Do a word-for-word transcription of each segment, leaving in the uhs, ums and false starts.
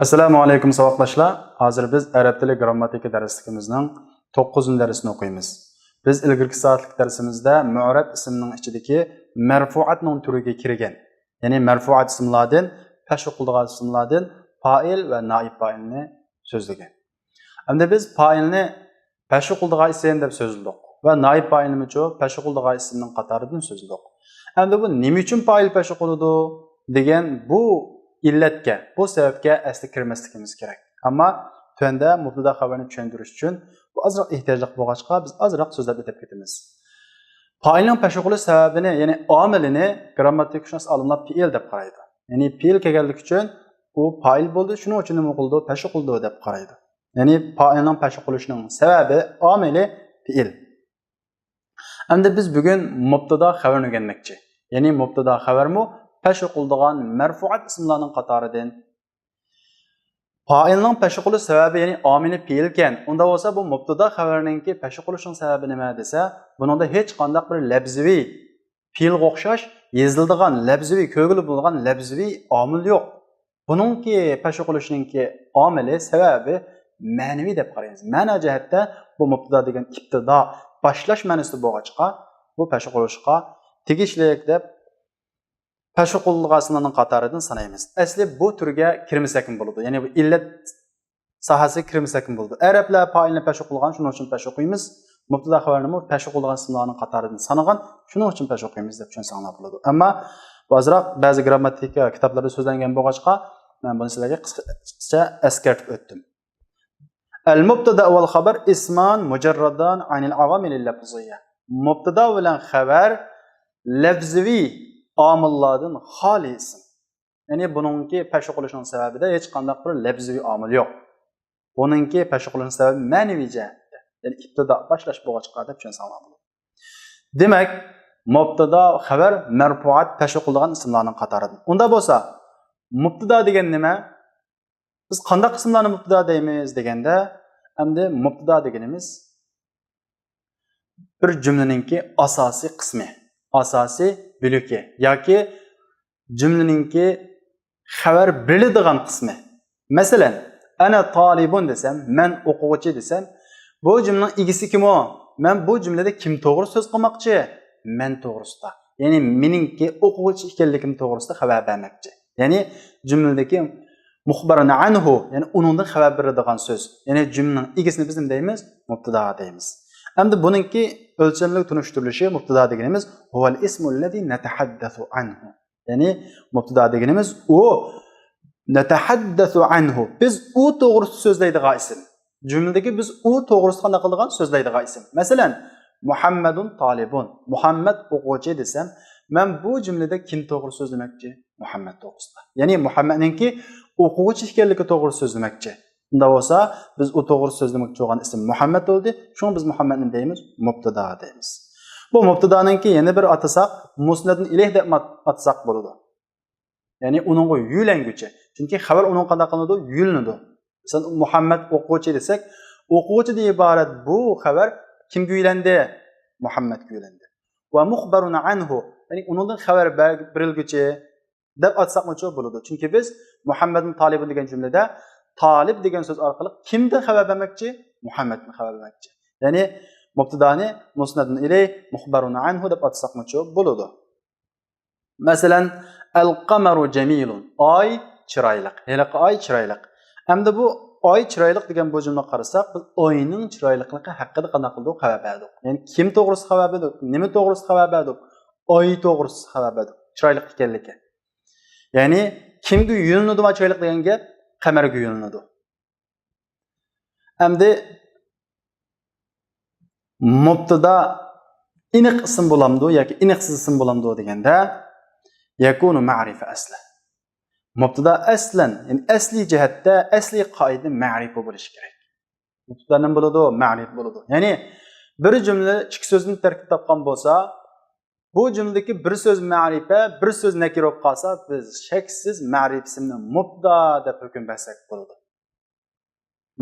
ئەسسالامۇ ئەلەيكۇم ساۋاقداشلار. ھازىر بىز ئەرەب تىلى گرامماتىكا دەرسلىكىمىزنىڭ توققۇزىنچى دەرسىنى ئوقۇيمىز. بىز ئىلگىرىكى سائەتلىك دەرسىمىزدە مۇئرەب ئىسىمنىڭ ئىچىدىكى مەرفۇئاتنىڭ تۈرىگە كىرگەن، يەنى مەرفۇئات ئىسىملاردىن، پەش ئوقۇلىدىغان ئىسىملاردىن پائىل ۋە نائىب پائىلنى سۆزلىگەن. ئەمدى بىز پائىلنى پەش ئوقۇلىدىغان ئىسىم دەپ سۆزلىدۇق ۋە نائىب پائىلنىمۇچۇ پەش ئوقۇلىدىغان ئىسىمنىڭ قاتارىدىن سۆزلىدۇق. ئەمدى بۇ نېمە ئۈچۈن پائىل پەش ئوقۇلىدۇ دېگەن بۇ ئىللەتكە، بۇ سەۋەبكە ئەسلى كىرمەسلىكىمىز كېرەك. ئەمما تۆۋەندە مۇبتەدا خەۋەرنى چۈشەندۈرۈش ئۈچۈن بۇ ئازراق ئېھتىياجلىق بولغاچقا، بىز ئازراق سۆزلەپ ئۆتۈپ كېتىمىز. پائىلنىڭ پەش ئوقۇلۇش سەۋەبىنى، يەنى ئامىلىنى گرامماتىكىشۇناس ئالىملار پېئىل دەپ قارايدۇ. يەنى پېئىل كەلگەنلىكى ئۈچۈن ئۇ پائىل بولدى، شۇنىڭ ئۈچۈن نېمە قىلىدۇ؟ پەش ئوقۇلدى دەپ قارايدۇ. يەنى پائىلنىڭ پەش ئوقۇلۇشىنىڭ سەۋەبى، ئامىلى پېئىل. ئەمدى بىز بۈگۈن مۇبتەدا خەۋەرنى ئۆگەنمەكچى. يەنى مۇبتەدا خەۋەرمۇ پەش ئوقۇلىدىغان مەرفۇئات ئىسىملارنىڭ قاتارىدىن. پائىلنىڭ پەش ئوقۇلۇش سەۋەبى، يەنى ئامىلى پېئىلكەن، ئۇنداق بولسا بۇ مۇبتەدا خەۋەرنىڭكى پەش ئوقۇلۇشنىڭ سەۋەبى نېمە دېسە، بۇنىڭدا ھېچقانداق بىر لەپزىۋى، پېئىلغا ئوخشاش يېزىلىدىغان لەپزىۋى، كۆرگىلى بولىدىغان لەپزىۋى ئامىل يوق. بۇنىڭكى پەش ئوقۇلۇشنىڭكى ئامىلى، سەۋەبى مەنىۋى دەپ قارايمىز. مەنا جەھەتتە بۇ مۇبتەدا دېگەن ئىپتىدا، باشلاش مەنىسىدە بولغاچقا، بۇ پەش ئوقۇلۇشقا تېگىشلىك دەپ پەش ئوقۇلىدىغان ئىسىملارنىڭ قاتارىدىن سانايمىز. ئەسلى بۇ تۈرگە كىرمىسەكمۇ بولىدۇ. يەنى بۇ ئىللەت ساھەسىگە كىرمىسەكمۇ بولىدۇ. ئەرەبلەر پائىلنى پەش ئوقۇلغان، شۇنىڭ ئۈچۈن پەش ئوقۇيمىز. مۇبتەدا خەۋەرنىمۇ پەش ئوقۇلىدىغان ئىسىملارنىڭ قاتارىدىن سانىغان، شۇنىڭ ئۈچۈن پەش ئوقۇيمىز دەپ چۈشەنسەڭلار بولىدۇ. ئەمما بۇ ئازراق بەزى گرامماتىكا كىتابلىرىدا سۆزلەنگەن بولغاچقا، مەن بۇنى سىلەرگە قىسقىچە ئەسكەرتىپ ئۆتتۈم. المبتدأ والخبر اسمان مجردان عن العوامل اللفظية. مۇبتەدا بىلەن خەۋەر لەپزىۋى ئامىللاردىن خالىي ئىسىم. يەنى بۇنىڭكى پەش ئوقۇلۇشىنىڭ سەۋەبىدە ھېچقانداق بىر لەپزىۋى ئامىل يوق. بۇنىڭكى پەش ئوقۇلۇشىنىڭ سەۋەبى مەنىۋى جەھەتتە، يەنى ئىپتىدا، باشلاش بولغاچقا دەپ چۈشەنسەڭلار بولىدۇ. دېمەك، مۇبتەدا خەۋەر مەرپۇئات پەش ئوقۇلىدىغان ئىسىملارنىڭ قاتارىدىن. ئۇنداق بولسا، مۇبتەدا دېگەن نېمە؟ بىز قانداق ئىسىملارنى مۇبتەدا دەيمىز دېگەندە، ئەمدى مۇبتەدا دېگىنىمىز بىر جۈملىنىڭكى ئاساسىي قىسمى، ئاساسىي بۆلىكى ياكى جۈملىنىڭكى خەۋەر بېرىلىدىغان قىسمى. مەسىلەن، ئەنە تالىبۇن دېسەم، مەن ئوقۇغۇچى دېسەم، بۇ جۈملىنىڭ ئىگىسى كىم ئۇ؟ مەن بۇ جۈملىدە كىم توغرىسىدا سۆز قىلماقچى؟ مەن توغرىسىدا. يەنى مېنىڭكى ئوقۇغۇچى ئىكەنلىكىم توغرىسىدا خەۋەر بەرمەكچى. يەنى جۈملىدىكى مۇخبەرۇن ئەنھۇ، يەنى ئۇنىڭدىن خەۋەر بېرىدىغان سۆز. يەنى جۈملىنىڭ ئىگىسىنى بىز نېمە دەيمىز؟ مۇبتەدا دەيمىز. ئەمدى بۇنىڭكى ئۆلچەملىك تونۇشتۇرۇلۇشى، مۇبتەدا دېگىنىمىز هو الاسم الذي نتحدث عنه. يەنى مۇبتەدا دېگىنىمىز ئۇ نتحدث عنه، بىز ئۇ توغرىسىدا سۆزلەيدىغان ئىسىم. جۈملىدىكى بىز ئۇ توغرىسىدا قانداق قىلىدىغان، سۆزلەيدىغان ئىسىم. مەسىلەن، مۇھەممەدۇن تالىبۇن، مۇھەممەد ئوقۇغۇچى دېسەم، مەن بۇ جۈملىدە كىم توغرىسىدا سۆزلىمەكچى؟ مۇھەممەد توغرىسىدا. يەنى مۇھەممەدنىڭكى ئوقۇغۇچى ئىكەنلىكى توغرىسىدا سۆزلىمەكچى. ئۇنداق بولسا، بىز ئۇ توغرىسىدا سۆزلىمەكچى بولغان ئىسىم مۇھەممەد بولدى. شۇڭا بىز مۇھەممەدنى دەيمىز، مۇبتەدا دەيمىز. بۇ مۇبتەدانىڭكى يەنە بىر ئاتىساق، مۇسنەدۇن ئىلەيھ دەپ ئات-، ئاتىساق بولىدۇ. يەنى ئۇنىڭغا يۆلەنگۈچى. چۈنكى خەۋەر ئۇنىڭغا قانداق قىلىنىدۇ؟ يۆلىنىدۇ. مەسىلەن، مۇھەممەد ئوقۇغۇچى دېسەك، ئوقۇغۇچىدىن ئىبارەت بۇ خەۋەر كىمگە يۆلەندى؟ مۇھەممەدكە يۆلەندى. ۋە مۇخبەرۇن ئەنھۇ، يەنى ئۇنىڭدىن خەۋەر بەر-، بېرىلگۈچى دەپ ئاتىساقمۇچۇ بولىدۇ. چۈنكى بىز مۇھەممەدۇن تالىبۇن دېگەن جۈملىدە تالىب دېگەن سۆز ئارقىلىق كىمدىن خەۋەر بەرمەكچى؟ مۇھەممەدتىن خەۋەر بەرمەكچى. يەنى مۇبتىدانى مۇسنەدۇن ئىلەيھ، مۇخبەرۇن ئەنھۇ دەپ ئاتىساقمۇچۇ بولىدۇ. مەسىلەن، ئەل قەمەرۇ جەمىلۇن، ئاي چىرايلىق. ھېلىقى ئاي چىرايلىق. ئەمدى بۇ ئاي چىرايلىق دېگەن بۇ جۈملىگە قارىساق، بىز ئاينىڭ چىرايلىقلىقى ھەققىدە قانداق قىلدۇق؟ خەۋەر بەردۇق. يەنى كىم توغرىسىدا خەۋەر بەردۇق؟ نېمە توغرىسىدا خەۋەر بەردۇق؟ ئاي توغرىسىدا خەۋەر بەردۇق، چىرايلىق ئىكەنلىكى. يەنى كىمگە يۆلىنىدۇ ما چىرايلىق دېگەن گەپ؟ قەمەرگە يۆلىنىدۇ. ئەمدى مۇبتىدا ئېنىق ئىسىم بولامدۇ ياكى ئېنىقسىز ئىسىم بولامدۇ دېگەندە، يەكۇنۇ مەرىپە ئەسلەن. مۇبتىدا ئەسلەن، يەنى ئەسلىي جەھەتتە، ئەسلىي قائىدە مەرىپە بولۇشى كېرەك. مۇبتىدا نېمە بولىدۇ؟ مەرىپە بولىدۇ. يەنى بىر جۈملە ئىككى سۆزدىن تەركىب تاپقان بولسا، بۇ جۈملىدىكى بىر سۆز مەرىپە، بىر سۆز نەكىرە بولۇپ قالسا، بىز شەكسىز مەرىپە ئىسىمنى مۇبتىدا دەپ ھۆكۈم بەرسەك بولىدۇ.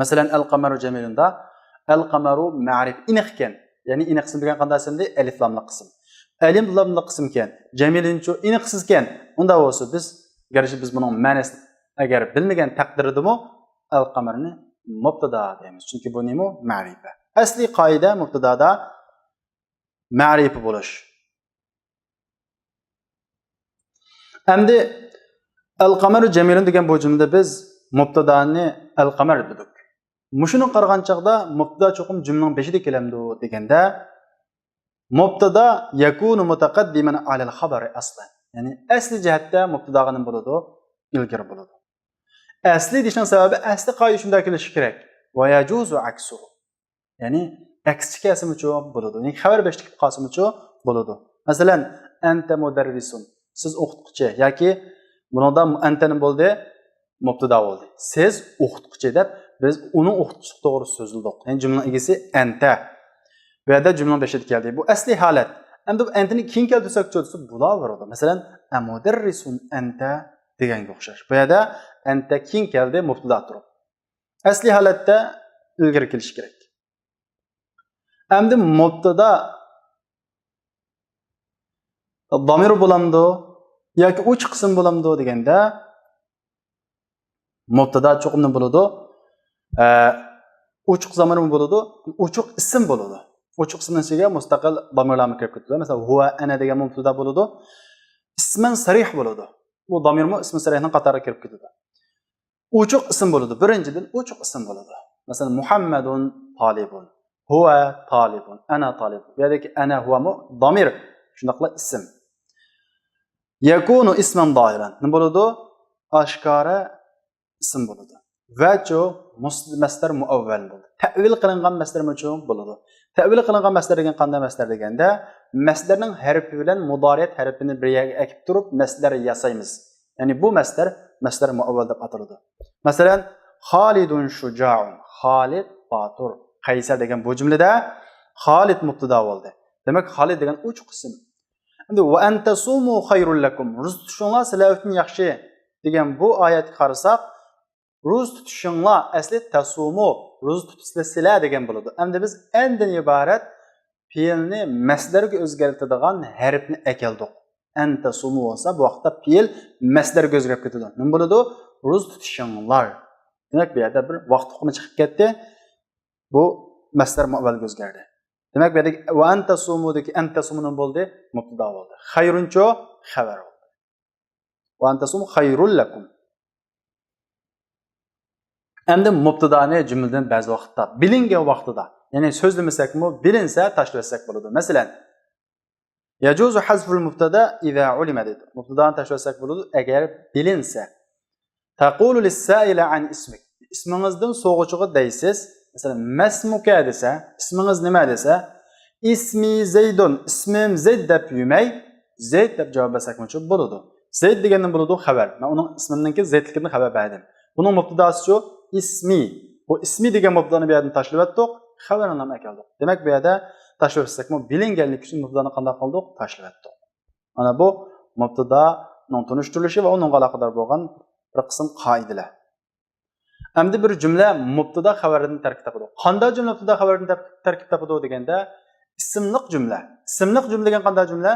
مەسىلەن، ئەل قەمەرۇ جەمىلۇندا ئەل قەمەرۇ مەرىپ ئېنىق ئىكەن. يەنى ئېنىق ئىسىم دېگەن قانداق ئىسىمدى؟ ئەلىف لاملىق ئىسىم. ئەلىف لاملىق ئىسىمكەن، جەمىلۇنچۇ ئېنىقسىزكەن. ئۇنداق بولسا بىز، گەرچە بىز بۇنىڭ مەنىسىنى ئەگەر بىلمىگەن تەقدىردىمۇ ئەل قەمەرنى مۇبتىدا دەيمىز. چۈنكى بۇ نېمە؟ مەرىپە. ئەسلىي قائىدە مۇبتىدادا مەرىپە بولۇش. ئەمدى ئەل قەمەرۇ جەمىلۇن دېگەن بۇ جۈملىدە بىز مۇبتىدانى ئەل قەمەر دېدۇق. مۇشۇنى قارىغان چاغدا مۇبتىدا چوقۇم جۈملىنىڭ بېشىدا كېلەمدۇ دېگەندە، مۇبتىدا يەكۇنۇ مۇتەقەددىمەن ئەلەل خەبەرى ئەسلەن. يەنى ئەسلى جەھەتتە مۇبتىداغا نېمە بولىدۇ؟ ئىلگىرى بولىدۇ. ئەسلى دېيىشنىڭ سەۋەبى ئەسلى قائىدە شۇنداق كېلىشى كېرەك. ۋە يەجۇزۇ ئەكسۇھۇ. يەنى ئەكسىچە كەلسىمۇچۇ بولىدۇ. يەنى خەۋەر بېشىدا كېلىپ قالسىمۇچۇ بولىدۇ. مەسىلەن، ئەنتە مۇدەررىسۇن. سىز ئوقۇتقۇچى ياكى بۇنىڭدا ئەنتە نېمە بولدى؟ مۇبتىدا بولدى. سىز ئوقۇتقۇچى دەپ بىز ئۇنىڭ ئوقۇتقۇچىلىقى توغرىسىدا سۆزلىدۇق. يەنى جۈملىنىڭ ئىگىسى ئەنتە. بۇ يەردە جۈملىنىڭ بېشىدا كەلدى. بۇ ئەسلىي ھالەت. ئەمدى بۇ ئەنتىنى كېيىن كەلتۈرسەكچۇ دېسە بولاۋېرىدۇ. مەسىلەن، ئەمۇدەررىسۇن ئەنتە دېگەنگە ئوخشاش. بۇ يەردە ئەنتە كېيىن كەلدى، مۇبتىدا تۇرۇپ. ئەسلىي ھالەتتە ئىلگىرى كېلىشى كېرەك. ئەمدى مۇبتىدا دامىر بولامدۇ ياكى ئوچۇق ئىسىم بولامدۇ دېگەندە، مۇبتىدا چوقۇم نېمە بولىدۇ؟ ئە، ئوچۇق زامىرمۇ بولىدۇ، ئوچۇق ئىسىم بولىدۇ. ئوچۇق ئىسىمنىڭ ئىچىگە مۇستەقىل دامىرلارمۇ كىرىپ كېتىدۇ. مەسىلەن، ھۇۋە، ئەنە دېگەن مۇبتىدا بولىدۇ. ئىسمەن سەرىھ بولىدۇ. بۇ دامىرمۇ ئىسمى سەرىھنىڭ قاتارىغا كىرىپ كېتىدۇ. ئوچۇق ئىسىم بولىدۇ. بىرىنچىدىن، ئوچۇق ئىسىم بولىدۇ. مەسىلەن، مۇھەممەدۇن تالىبۇن، ھۇۋە تالىبۇن، ئەنە تالىبۇن. بۇ يەردىكى ئەنە، ھۇۋەمۇ دامىر، شۇنداقلا ئىسىم. يەكۇنۇ ئىسمەن زاھىرەن. نېمە بولىدۇ؟ ئاشكارا ئىسىم بولىدۇ. ۋەچۇ مۇس-، مەسدەر مۇئەۋۋەل بولىدۇ. تەئۋىل قىلىنغان مەسدەرمۇچۇ بولىدۇ. تەئۋىل قىلىنغان مەسدەر دېگەن قانداق مەسدەر دېگەندە، مەسدەرنىڭ ھەرپى بىلەن مۇدارىئەت ھەرپىنى بىر يەرگە ئەكىپ تۇرۇپ مەسدەر ياسايمىز. يەنى بۇ مەسدەر، مەسدەر مۇئەۋۋەل دەپ ئاتىلىدۇ. مەسىلەن، خالىدۇن شۇجائۇن، خالىد باتۇر. قەيسەر دېگەن بۇ جۈملىدە خالىد مۇبتىدا بولدى. دېمەك، خالىد دېگەن ئوچۇق ئىسىم. ئەمدى ۋە ئەن تەسۇمۇ خەيرۇن لەكۇم، روزا تۇتۇشۇڭلار سىلەر ئۈچۈن ياخشى دېگەن بۇ ئايەتكە قارىساق، روزا تۇتۇشۇڭلار، ئەسلى تەسۇمۇ، روزا تۇتۇسىلەر دېگەن بولىدۇ. ئەمدى بىز ئەندىن ئىبارەت پېئىلنى مەسدەرگە ئۆزگەرتىدىغان ھەرپنى ئەكەلدۇق. ئەن تەسۇمۇ بولسا، بۇ ۋاقىتتا پېئىل مەسدەرگە ئۆزگىرىپ كېتىدۇ. نېمە بولىدۇ؟ روزا تۇتۇشۇڭلار. دېمەك، بۇ يەردە بىر ۋاقىت ئۇقۇمى چىقىپ كەتتى. بۇ مەسدەر مۇئەۋۋەلگە ئۆزگەردى. دېمەك، بۇ يەردىكى ۋە ئەن تەسۇمۇدىكى ئەن تەسۇمۇ نېمە بولدى؟ مۇبتىدا بولدى. خەيرۇنچۇ؟ خەۋەر بولدى. ۋە ئەن تەسۇمۇ خەيرۇن لەكۇم. ئەمدى مۇبتىدانى جۈملىدىن بەزى ۋاقىتتا، بىلىنگەن ۋاقتىدا، يەنى سۆزلىمىسەكمۇ، بىلىنسە تاشلىۋەتسەك بولىدۇ. مەسىلەن، يەجۇزۇ ھەزفۇل مۇبتەدا ئىزا ئۇلىمە دېدۇق. مۇبتىدانى تاشلىۋەتسەك بولىدۇ، ئەگەر بىلىنسە. تەقۇلۇ لىسسائىلە ئەن ئىسمىك. ئىسمىڭىزدىن سوغۇچىغا دەيسىز. مەسىلەن، مەسمۇكە دېسە، ئىسمىڭىز نېمە دېسە، ئىسمى زەيدۇن، ئىسمىم زەيد دەپ يۈرمەي، زەيد دەپ جاۋاب بەرسەكمۇچۇ بولىدۇ. زەيد دېگەندىن بولىدۇ خەۋەر. مەن ئۇنىڭ ئىسمىنىڭكى زەيدلىكىدىن خەۋەر بەردىم. بۇنىڭ مۇبتىداسىچۇ؟ ئىسمى. بۇ ئىسمى دېگەن مۇبتىدانى بۇ يەردىن تاشلىۋەتتۇق، خەۋەرنى ئەكەلدۇق. دېمەك، بۇ يەردە تاشلىۋەتسەكمۇ، بىلىنگەنلىكى ئۈچۈن مۇبتىدانى قانداق قىلدۇق؟ تاشلىۋەتتۇق. مانا بۇ مۇبتىدانىڭ تونۇشتۇرۇلۇشى ۋە ئۇنىڭغا ئالاقىدار بولغان بىر قىسىم قائىدىلەر. ئەمدى بىر جۈملە مۇبتىدا خەۋەردىن تەركىب تاپىدۇ. قانداق جۈملە مۇبتىدا خەۋەردىن تەر-، تەركىب تاپىدۇ دېگەندە، ئىسىملىق جۈملە. ئىسىملىق جۈملە دېگەن قانداق جۈملە؟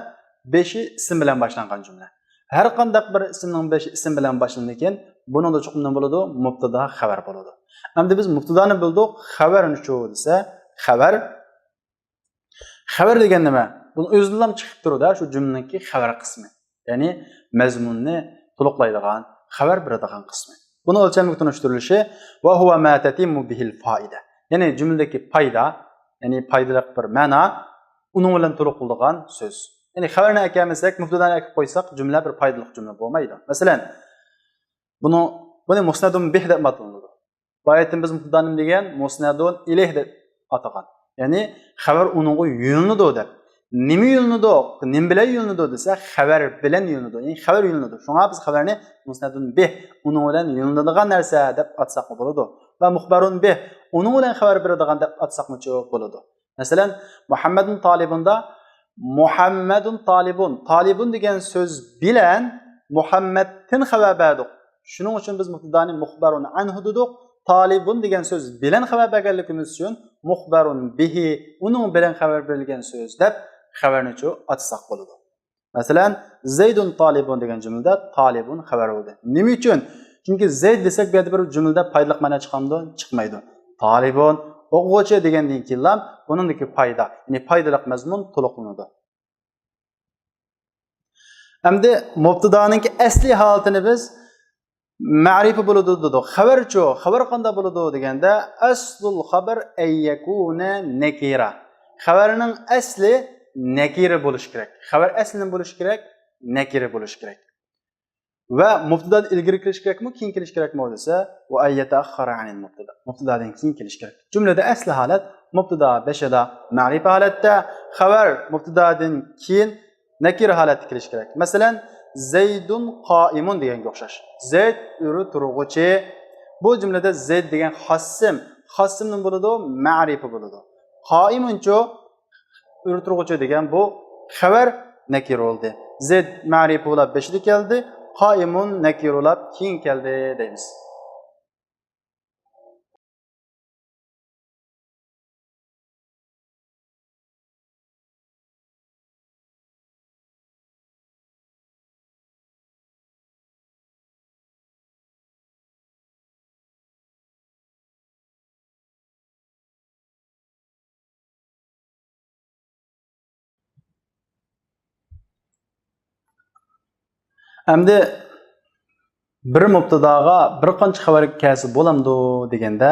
بېشى ئىسىم بىلەن باشلانغان جۈملە. ھەر قانداق بىر ئىسىمنىڭ بېشى ئىسىم بىلەن باشلىنىدىكەن، بۇنىڭدا چوقۇم نېمە بولىدۇ؟ مۇبتىدا خەۋەر بولىدۇ. ئەمدى بىز مۇبتىدانى بىلدۇق، خەۋەرنىچۇ دېسە، خەۋەر خەۋەر دېگەن نېمە؟ بۇنى ئۆزىدىنلا چىقىپ تۇرىدۇ، شۇ جۈملىنىڭكى خەۋەر قىسمى. يەنى مەزمۇننى تولۇقلايدىغان، خەۋەر بېرىدىغان قىسمى. بۇنىڭ ئۆلچەملىك تونۇشتۇرۇلۇشى ۋە ھۇۋە ما تەتىممۇ بىھىل فائىدە. يەنى جۈملىدىكى پايدا، يەنى پايدىلىق بىر مەنا، ئۇنىڭ بىلەن تولۇق بولىدىغان سۆز. يەنى خەۋەرنى ئەكەلمىسەك، مۇبتىدانى ئەكەپ قويساق، جۈملە بىر پايدىلىق جۈملە بولمايدۇ. مەسىلەن، بۇنىڭ، بۇنى مۇسنەدۇن بىھ دەپ ئاتىلىدۇ. بۇ ئايەتتىن بىز مۇبتىدانى دېگەن مۇسنەدۇن ئىلەيھ دەپ ئاتىغان. يەنى خەۋەر ئۇنىڭغا يۆنىلىدۇ دەپ. نېمە يۆنىلىدۇ؟ نېمە بىلەن يۆنىلىدۇ دېسە، خەۋەر بىلەن يۆنىلىدۇ. يەنى خەۋەر يۆنىلىدۇ. شۇڭا بىز خەۋەرنى مۇسنەدۇن بىھ، ئۇنىڭ بىلەن يۆنىلىدىغان نەرسە دەپ ئاتىساقمۇ بولىدۇ. ۋە مۇخبەرۇن بىھ، ئۇنىڭ بىلەن خەۋەر بېرىدىغان دەپ ئاتىساقمۇچۇ بولىدۇ. مەسىلەن، مۇھەممەدۇن تالىبۇندا مۇھەممەدۇن تالىبۇن، تالىبۇن دېگەن سۆز بىلەن مۇھەممەدتىن خەۋەر بەردۇق. شۇنىڭ ئۈچۈن بىز مۇبتىدانى مۇخبەرۇن ئەنھۇ دېدۇق. تالىبۇن دېگەن سۆز بىلەن خەۋەر بەرگەنلىكىمىز ئۈچۈن مۇخبەرۇن بىھى، ئۇنىڭ بىلەن خەۋەر بېرىلگەن سۆز دەپ خەۋەرنىچۇ ئاتىساق بولىدۇ. مەسىلەن، زەيدۇن تالىبۇن دېگەن جۈملىدە تالىبۇن خەۋەر بولدى. نېمە ئۈچۈن؟ چۈنكى زەيد دېسەك، بۇ يەردە بىر جۈملىدە پايدىلىق مەنە چىقامدۇ؟ چىقمايدۇ. تالىبۇن، ئوقۇغۇچى دېگەندىن كېيىنلا ئۇنىڭدىكى پايدا، يەنى پايدىلىق مەزمۇن تولۇقلىنىدۇ. ئەمدى مۇپتىدانىڭكى ئەسلىي ھالىتىنى بىز مەرىپە بولىدۇ دېدۇق. خەۋەرچۇ؟ خەۋەر قانداق بولىدۇ دېگەندە، ئەسلۇل خەبەر ئەن يەكۇنە نەكىرە. خەۋەرنىڭ ئەسلى نەكىرە بولۇشى كېرەك. خەۋەر ئەسلى نېمە بولۇشى كېرەك؟ نەكىرە بولۇشى كېرەك. ۋە مۇپتىدادىن ئىلگىرى كېلىشى كېرەكمۇ، كېيىن كېلىشى كېرەكمۇ دېسە، ۋە ئەن يەتەئەخخەرە ئەنىل مۇپتىدا. مۇپتىدادىن كېيىن كېلىشى كېرەك. جۈملىدە ئەسلى ھالەت مۇپتىدا بېشىدا مەرىپە ھالەتتە، خەۋەر مۇپتىدادىن كېيىن نەكىرە ھالەتتە كېلىشى كېرەك. مەسىلەن، زەيدۇن قائىمۇن دېگەنگە ئوخشاش. زەيد ئۆرە تۇرغۇچى. بۇ جۈملىدە زەيد دېگەن خاس ئىسىم. خاس ئىسىم نېمە بولىدۇ؟ مەرىپە بولىدۇ. قائىمۇنچۇ؟ ئۆرە تۇرغۇچى دېگەن بۇ خەۋەر نەكىرە بولدى. زەيد مەرىپە بولاپ بېشىدا كەلدى، قائىمۇن نەكىرە بولاپ كېيىن كەلدى دەيمىز. ئەمدى بىر مۇپتىداغا بىر قانچە خەۋەر كەلسە بولامدۇ دېگەندە،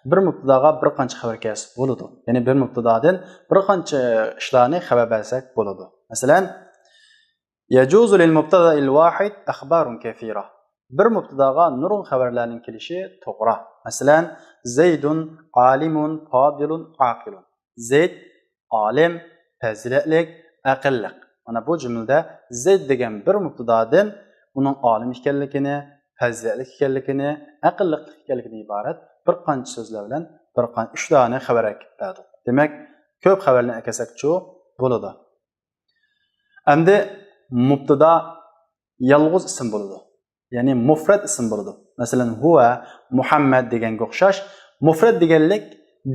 بىر مۇپتىداغا بىر قانچە خەۋەر كەلسە بولىدۇ. يەنى بىر مۇپتىدادىن بىر قانچە ئىشلارنى خەۋەر بەرسەك بولىدۇ. مەسىلەن، يجوز للمبتدأ الواحد أخبار كثيرة. بىر مۇپتىداغا نۇرغۇن خەۋەرلەرنىڭ كېلىشى توغرا. مەسىلەن، زەيدۇن ئالىمۇن پازىلۇن ئاقىلۇن. زەيد ئالىم، پەزىلەتلىك، ئەقىللىق. مانا بۇ جۈملىدە زەيد دېگەن بىر مۇپتىدادىن ئۇنىڭ ئالىم ئىكەنلىكىنى، پەزىلەتلىك ئىكەنلىكىنى، ئەقىللىق ئىكەنلىكىدىن ئىبارەت بىر قانچە سۆزلەر بىلەن بىر قانچە، ئۈچ دانە خەۋەر ئەكىپ بەردۇق. دېمەك، كۆپ خەۋەرنى ئەكەلسەكچۇ بولىدۇ. ئەمدى مۇپتىدا يالغۇز ئىسىم بولىدۇ. يەنى مۇفرەت ئىسىم بولىدۇ. مەسىلەن، ھۇۋە، مۇھەممەد دېگەنگە ئوخشاش. مۇفرەت دېگەنلىك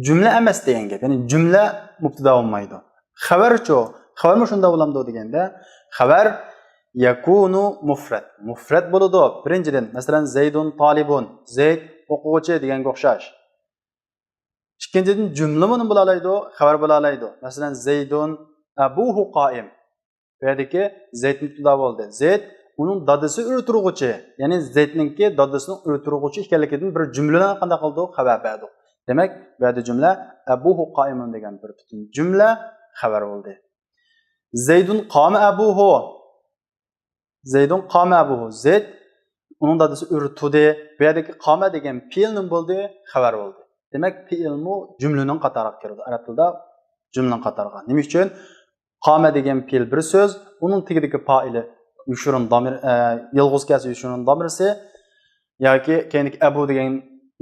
جۈملە ئەمەس دېگەن گەپ. يەنى جۈملە مۇپتىدا بولمايدۇ. خەۋەرچۇ؟ خەۋەرمۇ شۇنداق بولامدۇ دېگەندە، خەۋەر يەكۇنۇ مۇفرەت. مۇفرەت بولىدۇ. بىرىنچىدىن، مەسىلەن، زەيدۇن تالىبۇن، زەيد ئوقۇغۇچى دېگەنگە ئوخشاش. ئىككىنچىدىن، جۈملىمۇ نېمە بولالايدۇ؟ خەۋەر بولالايدۇ. مەسىلەن، زەيدۇن ئەبۇھۇ قائىم. بۇ يەردىكى زەيد مۇپتىدا بولدى. زەيد ئۇنىڭ دادىسى ئۆرە تۇرغۇچى، يەنى زەيدنىڭكى دادىسىنىڭ ئۆرە تۇرغۇچى ئىكەنلىكىدىن بىر جۈملىنى قانداق قىلدۇق؟ خەۋەر بەردۇق. دېمەك، بۇ يەردە جۈملە ئەبۇھۇ قائىمۇن دېگەن بىر پۈتۈن جۈملە خەۋەر بولدى. زەيدۇن قامە ئەبۇھۇ. زەيدۇن قامە ئەبۇھۇ. زەيد، ئۇنىڭ دادىسى ئۆرە تۇردى. بۇ يەردىكى قامە دېگەن پېئىل نېمە بولدى؟ خەۋەر بولدى. دېمەك، پېئىلمۇ جۈملىنىڭ قاتارىغا كىرىدۇ. ئەرەب تىلىدا جۈملىنىڭ قاتارىغا. نېمە ئۈچۈن؟ قامە دېگەن پېئىل بىر سۆز، ئۇنىڭ تېگىدىكى پائىلى يوشۇرۇن دامىر، ئە، يالغۇز كەلسە يوشۇرۇن دامىرسى ياكى كەينىدىكى ئەبۇ دېگەن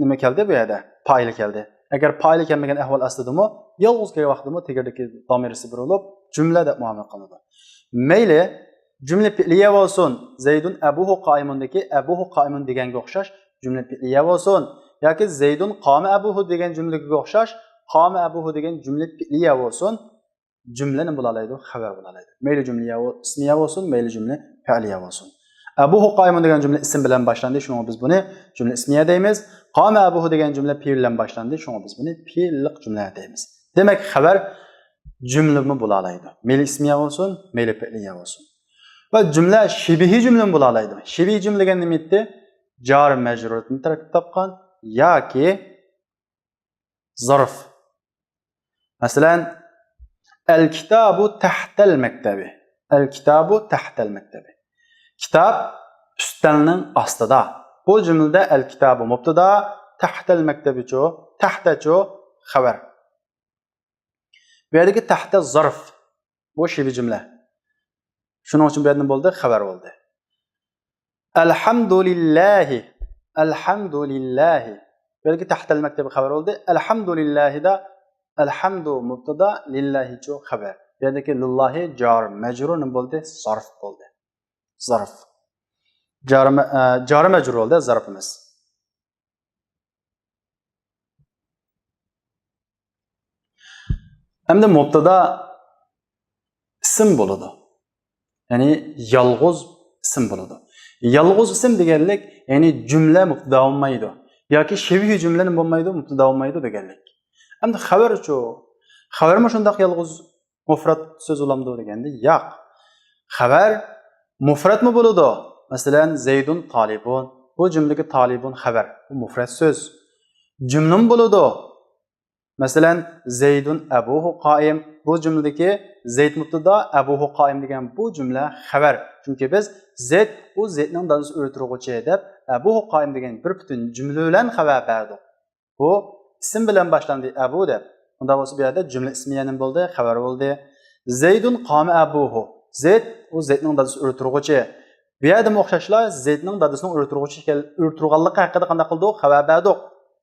نېمە كەلدى بۇ يەردە؟ پائىل كەلدى. ئەگەر پائىل كەلمىگەن ئەھۋال ئاستىدىمۇ، يالغۇز كەلگەن ۋاقتىدىمۇ تېگىدىكى دامىرسى بۇرۇلۇپ، جۈملە دەپ مۇئامىلە قىلىنىدۇ. مەيلى، جۈملە پېئلىيە بولسۇن، زەيدۇن ئەبۇھۇ قائىمۇندىكى ئەبۇھۇ قائىمۇن دېگەنگە ئوخشاش جۈملە پېئلىيە بولسۇن، ياكى زەيدۇن قامە ئەبۇھۇ دېگەن جۈملىگە ئوخشاش قامە ئەبۇھۇ دېگەن جۈملە پېئلىيە بولسۇن، جۈملە نېمە بولالايدۇ؟ خەۋەر بولالايدۇ. مەيلى جۈملە يا بول-، ئىسمىيە بولسۇن، مەيلى جۈملە پەئلىيە بولسۇن. ئەبۇھۇ قائىمۇن دېگەن جۈملە ئىسىم بىلەن باشلاندى، شۇنىڭغا بىز بۇنى جۈملە ئىسمىيە دەيمىز. قامە ئەبۇھۇ دېگەن جۈملە پېئىل بىلەن باشلاندى، شۇڭا بىز بۇنى پېئىللىق جۈملە دەيمىز. دېمەك، خەۋەر جۈملىمۇ بولالايدۇ. مەيلى ئىسمىيە بولسۇن، مەيلى پېئلىيە بولسۇن. ۋە جۈملە شىبىھىي جۈملىمۇ بولالايدۇ. شىبىھىي جۈملە دېگەن نېمە ئىدى؟ جار مەجرۇردىن تەركىب تاپقان ياكى زارف. مەسىلەن، ئەل كىتابۇ تەھتەل مەكتەبى. ئەل كىتابۇ تەھتەل مەكتەبى. كىتاب ئۈستەلنىڭ ئاستىدا. بۇ جۈملىدە ئەل كىتابۇ مۇپتىدا، تەھتەل مەكتەبىچۇ، تەھتەچۇ خەۋەر. بۇ يەردىكى تەھتە زارف. بۇ شىبىھىي جۈملە. شۇنىڭ ئۈچۈن بۇ يەردىن بولدى، خەۋەر بولدى. ئەلھەمدۇلىللاھى. ئەلھەمدۇلىللاھى. بۇ يەردىكى تەھتەل مەكتەبى خەۋەر بولدى. ئەلھەمدۇلىللاھىدا ئەلھەمدۇ مۇپتىدا، لىللاھىچۇ خەۋەر. بۇ يەردىكى لىللاھى جار مەجرۇر نېمە بولدى؟ زارف بولدى. زارف. جار مە-، ئە، جار مەجرۇر بولدى زارفىمىز. ئەمدى مۇپتىدا ئىسىم بولىدۇ. يەنى يالغۇز ئىسىم بولىدۇ. يالغۇز ئىسىم دېگەنلىك، يەنى جۈملە مۇبتىدا بولمايدۇ. ياكى شىبھى جۈملە نېمە بولمايدۇ؟ مۇبتىدا بولمايدۇ دېگەنلىك. ئەمدى خەۋەرچۇ؟ خەۋەرمۇ شۇنداق يالغۇز مۇفرەت سۆز بولامدۇ دېگەندە، ياق. خەۋەر مۇفرەتمۇ بولىدۇ. مەسىلەن، زەيدۇن تالىبۇن. بۇ جۈملىدىكى تالىبۇن خەۋەر. بۇ مۇفرەت سۆز. جۈملىمۇ بولىدۇ. مەسىلەن، زەيدۇن ئەبۇھۇ قائىم. بۇ جۈملىدىكى زەيد مۇبتىدا، ئەبۇھۇ قائىم دېگەن بۇ جۈملە خەۋەر. چۈنكى بىز زەيد، ئۇ زەيدنىڭ دادىسى ئۆلتۈرگۈچى دەپ، ئەبۇھۇ قائىم دېگەن بىر پۈتۈن جۈملە بىلەن خەۋەر بەردۇق. بۇ ئىسىم بىلەن باشلاندى، ئەبۇ دەپ. ئۇنداق بولسا بۇ يەردە جۈملە ئىسمىيە نېمە بولدى؟ خەۋەر بولدى. زەيدۇن قامە ئەبۇھۇ. زەيد، ئۇ زەيدنىڭ دادىسى ئۆلتۈرگۈچى. بۇ يەردىمۇ ئوخشاشلا زەيدنىڭ دادىسىنىڭ ئۆلتۈرگۈچى ئىكەن، ئۆلتۈرگەنلىكى ھەققىدە قانداق قىلدۇق؟ خەۋەر بەردۇق.